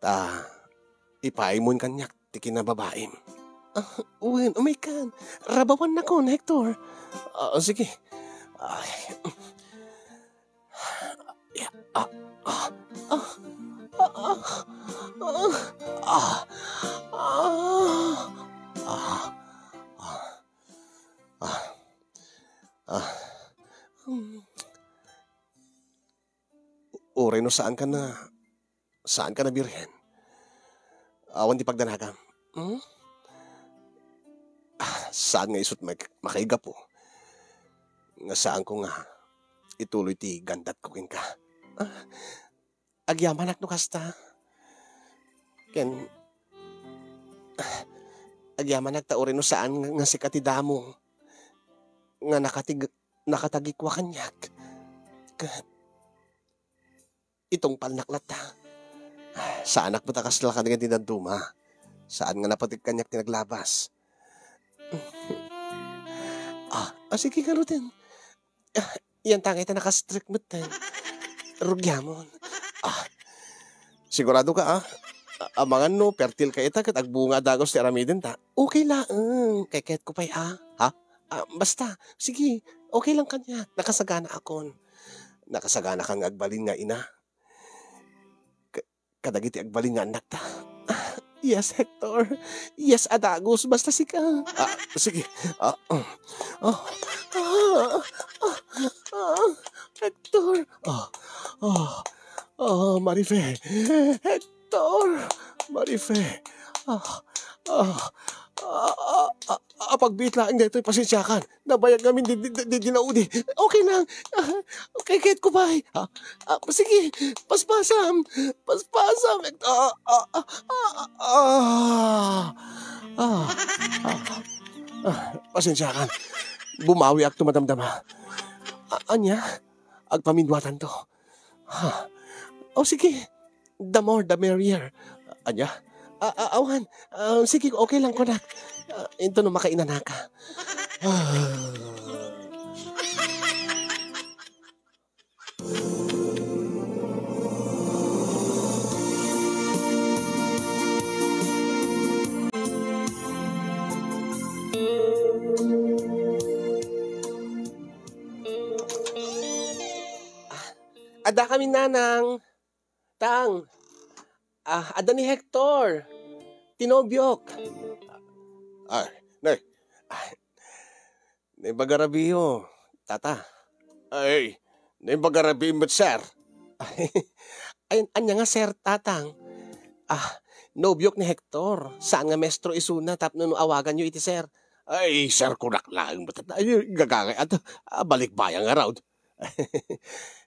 Ta, ipaimon kaniak ti kinababaim. Ah, wen, umaykan. Rabawannakon, Hector. Ah, sige. Ay. Ya, ah, ah, ah, ah, ah, ah, ah, ah, ah, ah, ah, hmm. Uray no saanka na, saanka na birhen. Awan ti pagdanagam. Hmm? Ah, saan nga isut' mak-, makaigapu nga saanko nga ituloy ti gandatko kenka. Ah, agyamanak no kasta. Ken, ah, agyamanak ta uray no saan nga, nga sika ti damo nga nakatig-, nakatagikua kaniak. Ket, itungpalnak latta. Saanak met a kasla kadagiti dadduma. Saan nga napateg kaniak ti naglabas. Ah, ah, sige ngaruden. Ah, yan tangay ta nakastrek met, eh. Rugiamon. Ah, sigurado ka, ah? A-, amangan no, pertil ka ita, ket agbunga a dagus ti aramidenta. Okay laeng. Kayatko pay, ah. Ha? Ah, basta, sige, okay lang kaniak. Nakasagana akon. Nakasagana ka nga agbalin nga ina. Ka-, kadagiti agbalin nga annakta. Ah, yes, Hector. Yes, a dagus, basta sika. Ah, sige. Ah, ah, ah, ah, ah, Hector. Ah, ah, ah, Marife. Hector. Marife. Ah, ah, ah, ah, ah, apagbiit laeng daytoy, pasensiakan. Nabayag ngamin di, di, di, di naudi. Okay lang. Ah, okay, kayatko pay. Ah, ah, sige, paspasam. Paspasam. Ah, ah, ah, ah, ah, ah, ah, ah, pasensiakan. Bumawiak to madamdama. Ah, ania? Agpaminduatanto. Ha? O, sige. The more, the merrier. Ania? Ah, ah, awan. Ah, sige, okay lang kunak. Ah, into no makainanaka. Ah. Ah, adda kami, Nanang. Tang, Ah, adda ni Hector. Ti nobiok. Ah, ne. Ah, naimbag a rabiyo, tata. Ay, naimbag a rabiyo met, sir. Ay, ania nga sir, tatang? Ah, nobiok ni Hector. Saan nga maestro isuna tapno no awaganyo iti sir? Ay, sir, kunak laeng met, tata. Ay, gagangay. Ato, ah, balikbayan nga raw.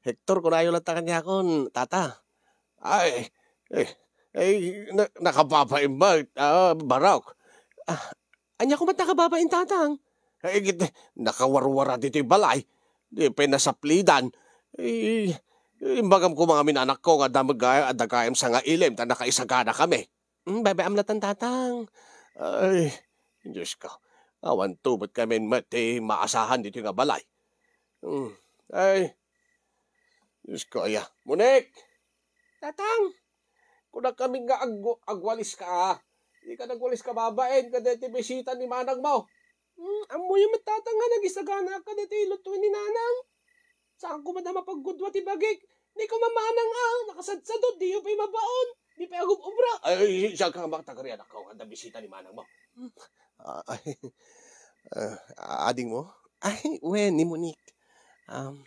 Hector, kunayo latta kaniakon, tata. Ay, eh, ay, na-, nakababain met, ah, Barok. Ah, ania koma ti nakababain, tatang? Ay, ket nakawarwara ditoy balay. Di pay nasaplidan. Eh, imbagam koma ngamin, anakko, nga adda met gayam, adda gayam sangailim, ta nakaisagana kami. Hmm, baybay-am latta, tatang. Ay, Diyos ko. Awan to met ngamin met ti maasahan ditoy nga balay. Hmm, ay, Diyos ko, aya. Monik! Tatang! Kunak ngamin nga ag-, agwalis ka, ah. Di ka nagwalis ka babaen kadagiti bisita ni manang mo. Hmm, ammoyo met, tatang, nga nagisagana kadagiti lutuen ni nanang. Saan koma a mapaggudua ti bagik. Ni koma manang, ah, nakasadsadot, diyo pay mabaon. Di pay agub-ubra. Ay, ay, ay, saan ka makatagari, anakko, nga adda bisita ni manang mo? Hmm, ah, ay, ah, ading mo? Ay, wen, ni Monik. Um,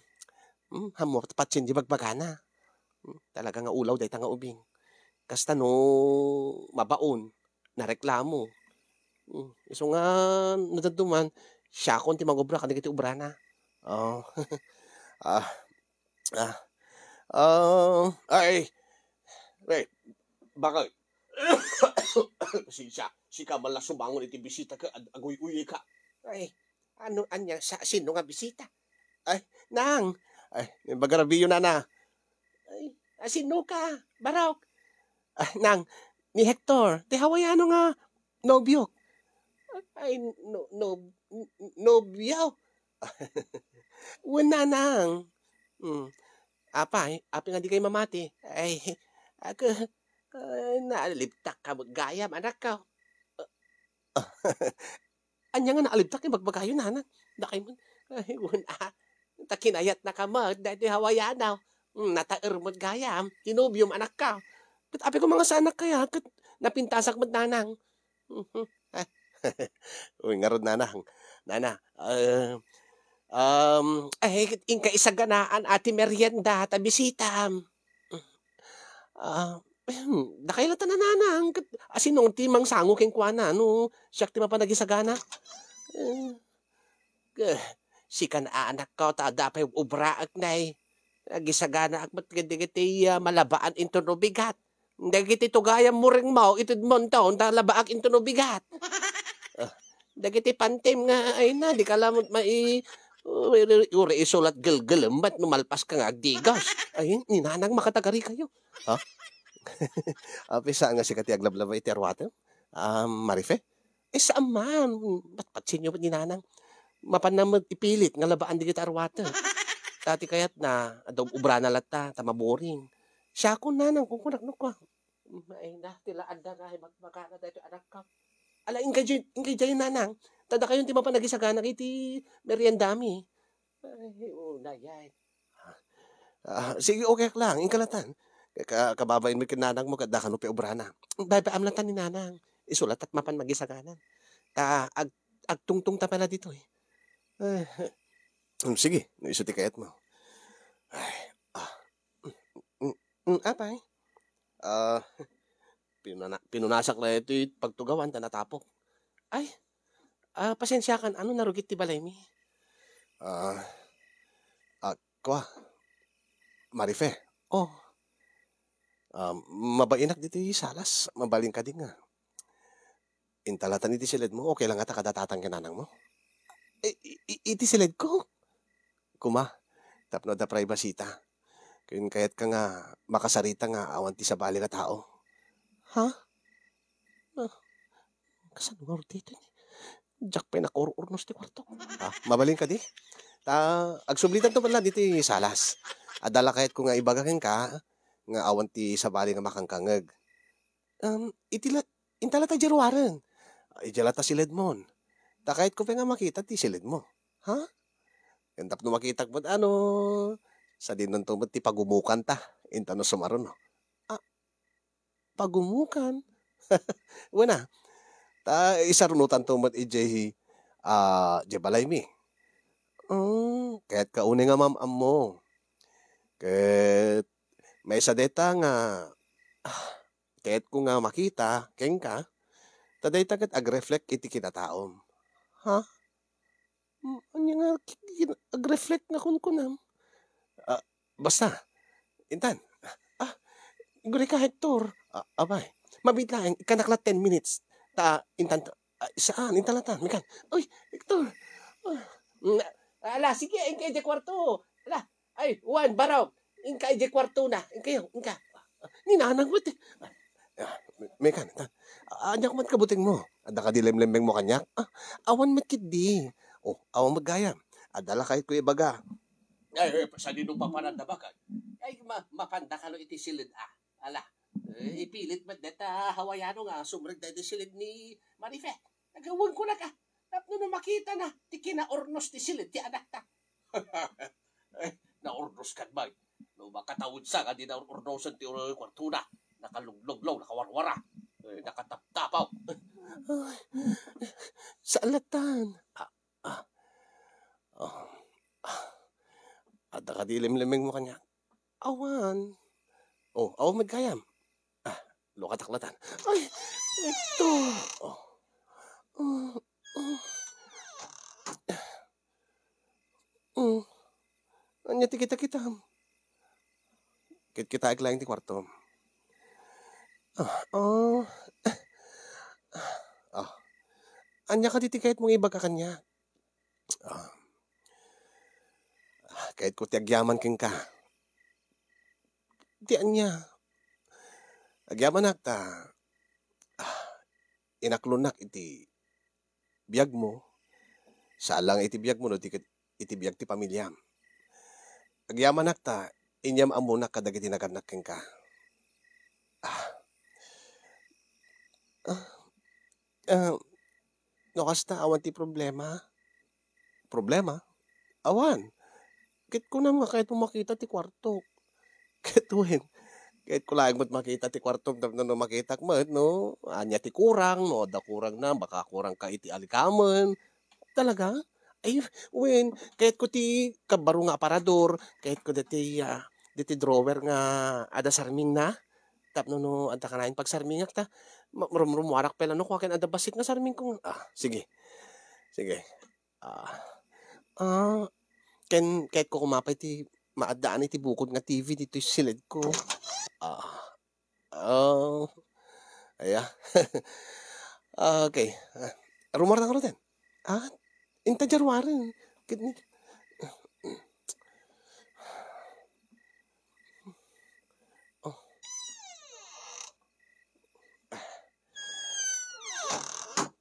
hmm, ammo, patien di bagbagana. Hmm, talaga nga ulaw dayta nga ubing. Kasta no mabaon, nareklamo. Hmm, isu nga nadumduman, siakon ti mangubra kadagiti ubrana. Oh. Ah, ah, ah, ay, wait, bakit? Pasensya, sika man la sumangon iti bisita ket ag-, aguy-uy ka. Ay, ano, ania, sa-, sino nga bisita? Ay, nang! Ay, naimbag a rabiyo, nana. Ay, ah, sino ka, Barok? Ah, nang, ni Hector, ti Hawaiano nga nobiok. Ay, no-, no-, n-, nobio? Wen, nanang. Hmm. Apay, apay nga di kayo mamati? Ay, ako, ah, naalibtak ka met gayam, anakko. Ania nga naalibtak nga ibagbagayo, nanang? Dakay met. Ay, wen, ah. Ta kinayatnaka met daytoy Hawaiano. Hmm, nataer met gayam. Ti nobiom, anakko. Ket apay koma nga saanak kaya, ket napintasak met, nanang. Mhm. Uy, ngarud, nanang. Nana, ah, um, ay, inka isaganaan ti merienda ta bisitam. Ah, ahem, dakay latta, nanang, ket asino ti mangsango kenkuana no siak ti mapan agisagana? Eh, eh, sika, anakko, ta adda pay ubraek, nay. Agisaganaak met kadagiti, ah, malabaan inton no bigat. Dagiti tugayam mo ring mo, ited monton, ta labaak inton no bigat. Ah, dagiti pantim nga, ay na, di ka lamot mai-, uri, uri isulat gelgelem met no malpas ka nga agdigos. Ay, ni nanang makatagari kayo. Ha? Apay, saan nga sika ti aglablaba iti arwatem? Ah, Marife? Eh, saan man. Patpatsinyo met ni nanang. Mapanna met ipilit nga labaan dagiti arwatem. Ta ti kayatna, adda ubrana latta, ta maburing. Siakon, nanang, kunkunak no kua. Ay na, ti la adda nga, ay, magmagana daytoy anakko. Ala, inka diay, inka diay, nanang. Ta dakayon ti mapan agisagana iti meriendami. Ay, unay, ay. Ah, sige, okay lang. Inka latan. Ka-, kababain mo ken nanang mo, ket dakano pay ubrana. Baybay-am latan ni nanang. Isu latta ti mapan magisagana. Ta ag-, agtungtong ta pay la ditoy. Eh, mm, sige, no isu ti kayat mo. Ay, ah. Mm, mm, apay? Ah, pinuna-, pinunasak la iti pagtugawan ta natapok. Ay, ah, pasensiakan, ano, narugit ti balaymi? Ah, ah, kua, Marife. Oh. Ah, mabainak ditoy salas, mabalin kadi nga. Intalatan iti siledmo, okay lang ngata kada tatang ken nanangmo? I-, i-, i-, iti siledko? Kuma, tapno adda privacy ta. Ken kayatka nga makasarita nga awan ti sabali nga tao. Ha? Ah, kasano nga urti ito ni? Diak pay nakur-urnos ti kwarto. Ah, mabalin kadi? Ta, agsublitanto man la ditoy salas. Adda la kayatko nga ibaga kenka nga awan ti sabali nga makangkangeg. Um, iti la-, inta la ta diay ruaren. Idiay la ta siledmon. Ta kayatko pay nga makita ti siledmo. Ha? Ken tapno makitak met, ano, sadinonto met ti pagumukanta. Inta no sumaruno. Ah, agumukan. Wen a, ta isarunotanto met idiay, ah, diay balaymi. Hmm, kayatka unay nga maam-ammo. Ket maysa dayta nga, ah, kayatko nga makita kenka, ta dayta ket agreflect iti kinataom. Ha? Hmm, ania nga ki-, ki-, agreflect nga kunkunam? Ah, basta. Intan. Ah, gurika, Hector. Ah, apay. Mabiit laeng, ikkanak la ten minutes. Ta, intan, ah, saan? Intan latan. Mikan. Uy, Hector. Ah, mm, ala, sige, inka idiay kuarto. Ala, ay, Juan, Barok. Inka idiay kuartona. Inkayo, inka. Ni nanang met. Ah, Mikan, intan. Ania man kabutengmo? Adda kadi lemlemmengmo kaniak? Ah, awan met ketdi. Oh, awan met gayam. Adda la kayatko ibaga. Ay, eh, sadino papanan da baket? Ay, ma-, mapanda kano iti siled, ah. Ala, eh, ipilit met deta Hawaiano nga sumreg daydi siled ni Marife. Nagawan ko na ka. Tapno no makita na, ti kinaurnos ti siled ti anakta. Eh, naurnos kan man. No makatawid sa nga di naur-urnosen ti ur-, kwartona. Nakalugluglo, nakawarwara. Eh, nakataptapaw. Ay, saan latan? Ah, ah. Oh. Ah. Adda kadi lemlemmengmo kaniak? Awan. Oh, awan met gayam. Ah, lukatak latan. Ay, ito. Oh. Mm, mm. Mm. Ania ti kita-kitam? Kitkitaek laeng ti kuartom. Ah, oh. Ah. Ania kadi ti kayatmo nga ibaga kaniak? Ah. Ah, kayatko ti agyaman kenka. Ti ania? Agyamanak ta, ah, inaklonnak iti biagmo, saan lang iti biagmo no di ket iti biag ti pamiliam. Agyamanak ta inyam-ammonak kadagiti nagannak kenka. Ah. Ah. Ah, no kasta, awan ti problema? Problema? Awan. Ket kunam nga kayatmo makita ti kuartok. Ket wen, kayatko laeng met makita ti kuartom tapno no makitak met, no? Ania ti kurang, no adda kurangna, baka kurangka iti alikamen. Talaga? Ay, wen, kayatko ti kabbaro nga aparador, kayatko deti, ah, deti drawer nga adda sarmingna. Tapno no adda kanayon pagsarmingak ta, ma-, rumrumuarak pay la no kua ken adda bassit nga sarmingko. Ah, sige. Sige. Ah. Ah, ken kayatko koma pay ti maaddaan iti bukod nga T V ditoy siledko. Ah. Ah. Aya. Ah, okay. Ah, rummuarta ngaruden? Ah, inta diay ruaren. Ket ni, oh.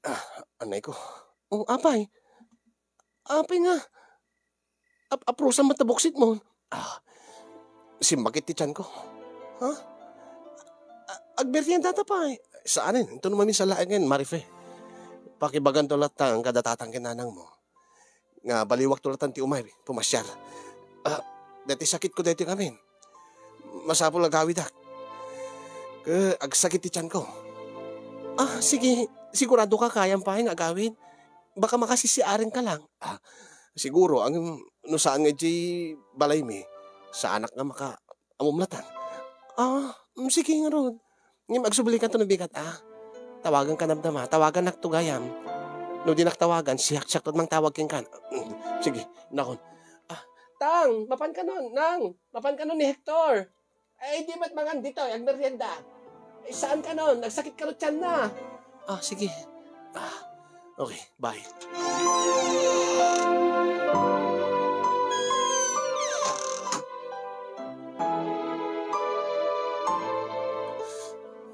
Ah, anay ko. Oh, apay? Apay nga? Ap-, aprusam met ta buksitmo. Ah, simmakit ti tiyanko. Ha? A-, agmeriendata pay. Saanen, inton no maminsalaengen, Marife. Pakibaganto latta kada tatang ken nanangmo nga baliwakto latan ti umay, pumasiar. Ah, deti sakitko deti ngamin. Masapul agawidak. Ket agsakit ti tiyanko. Ah, sige. Sigurado ka kayam pay nga agawid? Baka makasisiaren ka lang. Ah, siguro, ang, no saan nga idiay balaymi, saanak nga maka-, amumlatan. Ah, mm, sige ngarud. Ngem agsublikanto no bigat, ah. Tawagan ka namdama, tawagannak to gayam. No dinak tawagan, siak-siak to mangtawag kenkan. Mm, sige, nakon. Ah, Tang, mapan kanon, Nang, mapan kanon ni Hector. Ay, di met mangan ditoy, agmerienda. Ay, saan kanon? Nagsakit kano tiyanna? Ah, sige. Ah, okay, bye.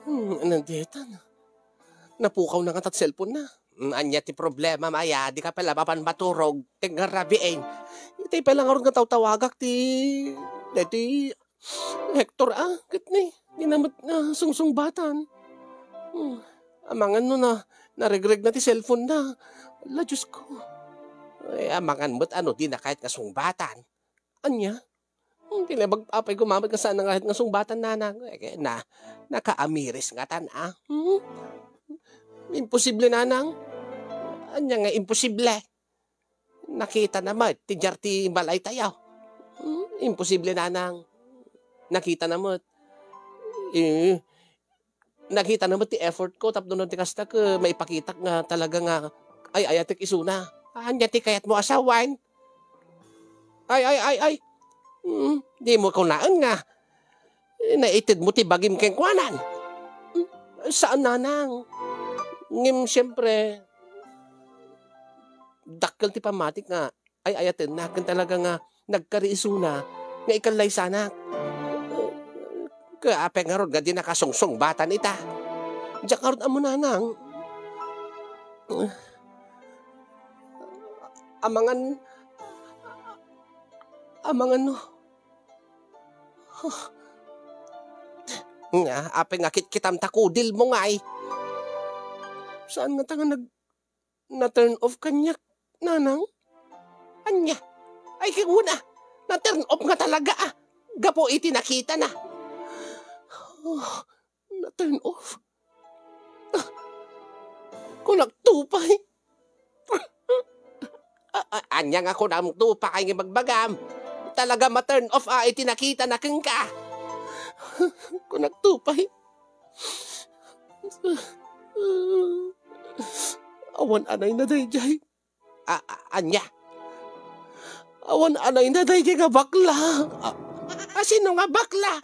Hmm, anong deta na? Napukaw na nga tat cellphone na. Hmm, anya ti problema, Maya? Di ka pala mapan maturog. Ti ngarabien. Itay pala ngarud nga tawtawagak ti, deti Hector, ah, ket ni, di na met, ah, sungsungbatan. Hmm, amangan no na, naregreg na ti cellphone na. Ala, Diyos ko. Ay, amangan met ano, di na kayat nga sungbatan. Anya? Hmm, ti labag apay gumamit nga saan nga, nga sungbatan, nanang. Eh, na, nakaamiris nga tan, ah. Hmm? Imposible, nanang. Anya nga imposible? Nakita na met ti diar ti balay tayo. Hmm, imposible, nanang. Nakita na met. Eh, nakita na met ti effort ko tapno no ti kasta, eh, maipakitak nga talaga nga ay-ayatek isuna. Anya ti kayatmo a sawen? Ay, ay, ay, ay. Hmm, dimo kunaen nga, eh, naitedmo ti bagim kenkuanan. Hmm, saan, nanang. Ngem, siyempre, dakkel ti pammatik nga ay-ayatenna ken talaga nga nagkari isuna nga ikallaysanak. Ket apay ngarud nga di nakasungsungbatan ita? Diak ngarud ammo, nanang. Amangan, amangan no. Nga, apay nga kitkitam ta kudilmo ngay? Saan nga ta nga nag-, na-turn off kaniak, nanang? Ania? Ay, ket wen a, na-turn off nga talaga, ah. Gapu iti nakitana. Oh, na-turn off? Ah, kunak to pay. A-, a-, ania nga kunam to pay nga ibagbagam? Talaga ma-turn off a iti nakitana kenka. Kunak to pay. Awan anayna daydiay. A-, a-, ania? Awan anayna daydiay nga bakla. A-, a, sino nga bakla?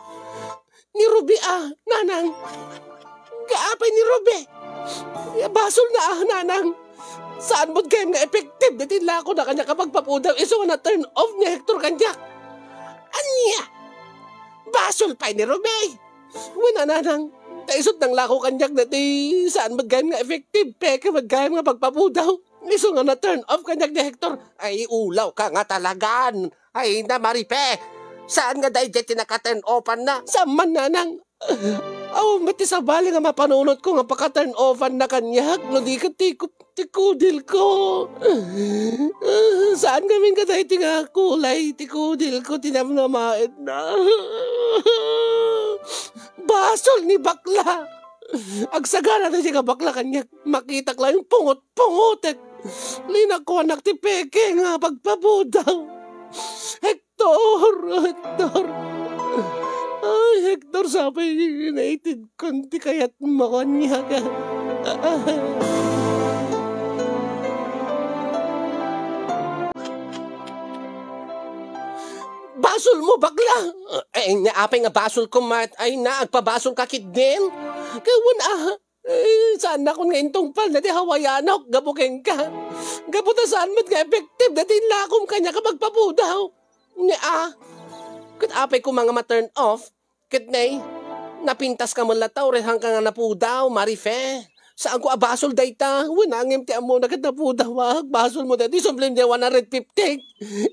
Ni Ruby a, nanang. Kaapay ni Ruby. Ya, basolna a, nanang. Saan met gayam nga effective dayta inlakona kaniak a pagpapudaw isu nga na-turn off ni Hector kaniak? Ania? Basol pay ni Ruby. Wen a, nanang. Ta isut' nanglako kaniak dayta saan met gayam nga effective, peke met gayam nga pagpapudaw. Isu nga na-turn off kaniak ni Hector. Ay, ulawka nga talagan. Ay, na, Marife. Saan nga daydiay ti naka-turn offan na? Saan man, nanang. Awan met ti sabali nga mapanunotko nga paka-turn offan na kaniak, no di ket ti ku-, ti kudilko. Saan ngamin nga daytoy nga kulay ti kudilko ti namnamaetna. Basol ni bakla. Agsagana daydiay nga bakla kaniak. Makitak laeng pungot-pungotek. Linakuanak ti peke nga pagpapudaw. Hector! Hector! Ay, Hector, sapay naitedkon ti kayatmo kaniak. Basolmo, bakla! Ay, nia, apay nga basolko met? Ay, na, agpabasolka ketdin? Ket wen a, eh, saannakon nga intungpal dayta Hawaiianok gapu kenka. Gapu ta saan met nga effective dayta inlakom kaniak a pagpapudaw. Nia, ket apay koma nga ma-turn off? Ket ne, napintaska met latta, uray saanka nga napudaw, Marife. Saanko a basol dayta. Wen a, ngem ti ammona ket napudawak. Basolmo dayta. Isublem dayta one hundred fifty.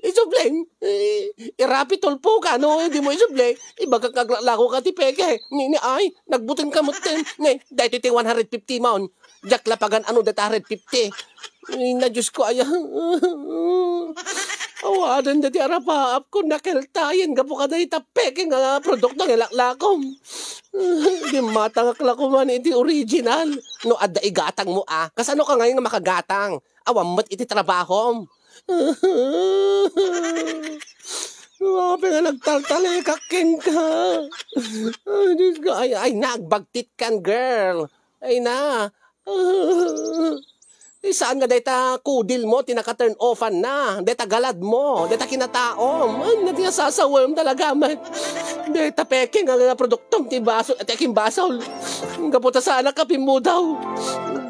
Isublem. Eh, i-Raffy Tulfo ka, no? Dimo isublem. Ibagak nga aglalakoka ti peke. Ni, ni, ay, nagbutingka metten. Ne, daytoy ti one hundred fifty mon. Diak la pagan-ano dayta hundred fifty. Ay, na, Diyos ko, aya. Awanen dayta arapaapko, nakeltayen gapu kadayta peke nga produkto nga ilaklakom. Dimmatangak la koman iti original. No adda igatangmo a, kasano ka ngayon nga makagatang? Awan met iti trabahom. Apay nga nagtaltalekak kenka. Ay, Diyos ko, ay, ay, nagbagtit kan, girl. Ay na. Eh, saan nga dayta kudilmo ti naka-turn offan na? Dayta galadmo, dayta kinataom. Ay, na ti nasasawem talaga met. Dayta peke nga, nga produktom ti basol, ti akin basol. Gapu ta saanak a pimmudaw.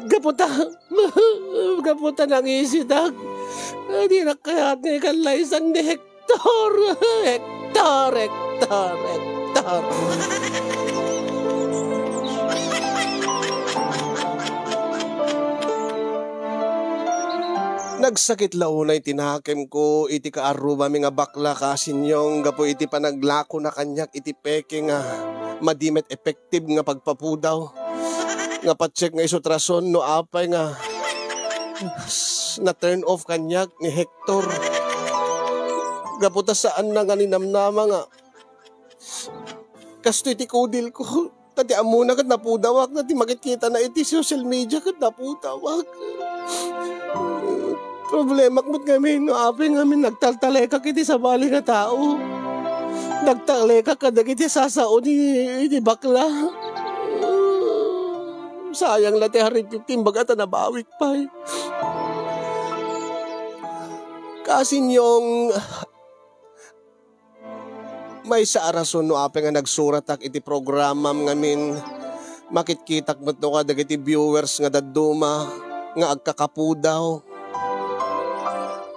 Gapu ta, gapu ta nangisidak. Ay, di na kayat nga ikallaysan ni Hector. Hector, Hector, Hector. Nagsakit la unay ti nakemko iti kaarrubami nga bakla, Kasinyong, gapu iti panaglakona kaniak iti peke nga madi met effective nga pagpapudaw. Nga patse nga isu ti rason no apay nga na-turn off kaniak ni Hector. Gapu ta saanna nga ninamnama nga kastoy ti kudilko. Ta ti ammona ket napudawak, ta ti makitkitana iti social media ket napudawak. Problemak met ngamin no apay ngamin nagtaltalekak iti sabali nga tao. Nagtalekak kadagiti sasao ni, ni bakla. Sayang la ti hundred fifteen baga ta nabawik pay. Kasinyong, maysa a rason no apay nga nagsuratak iti programam ngamin, makitkitak met no kadagiti viewers nga dadduma nga agkakapudaw.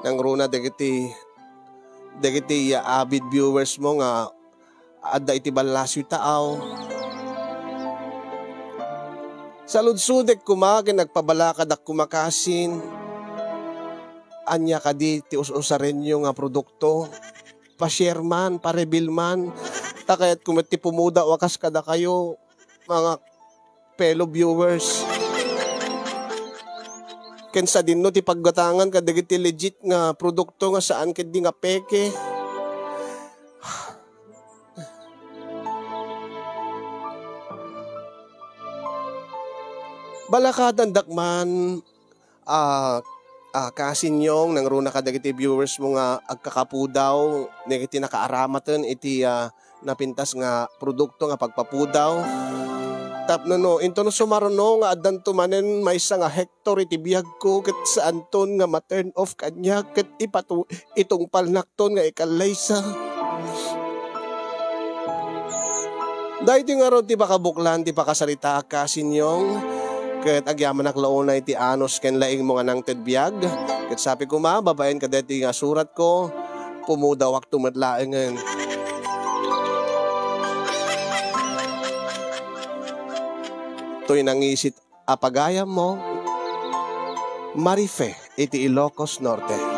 Nangruna dagiti, dagiti ya avid viewers mo nga adda iti ballasiw taaw. Saludsodek koma ken nagpabala kadak koma kasin, ania kadi ti us-usarenyo nga produkto? Pa-share man, pa-reveal man. Ta kayatko met ti pumudaw a kas kadakayo, mga fellow viewers. Ken sadinno ti paggatangan kadagiti legit nga produkto nga saan ketdi nga peke. Balakadandak man, ah, ah, kasinyong, nangruna kadagiti viewers mo nga agkakapudaw, dagiti nakaaramaten iti, ah, napintas nga produkto nga pagpapudaw. Tapno no, inton sumaruno nga addanto manen maysa nga hektar iti biagko, ket saanton nga ma-turn off kaniak, ket ipatu-, itungpalnakton nga ikallaysa. Daytoy ngarud ti pakabuklan ti pakasaritaak, kasinyong, ket agyamanak la unay ti anus ken laingmo nga nangted biag. Ket sapay koma, babaen kadaytoy nga suratko, pumudawakto met laengen. Toy nangisit a pagayammo, Marife iti Ilocos Norte.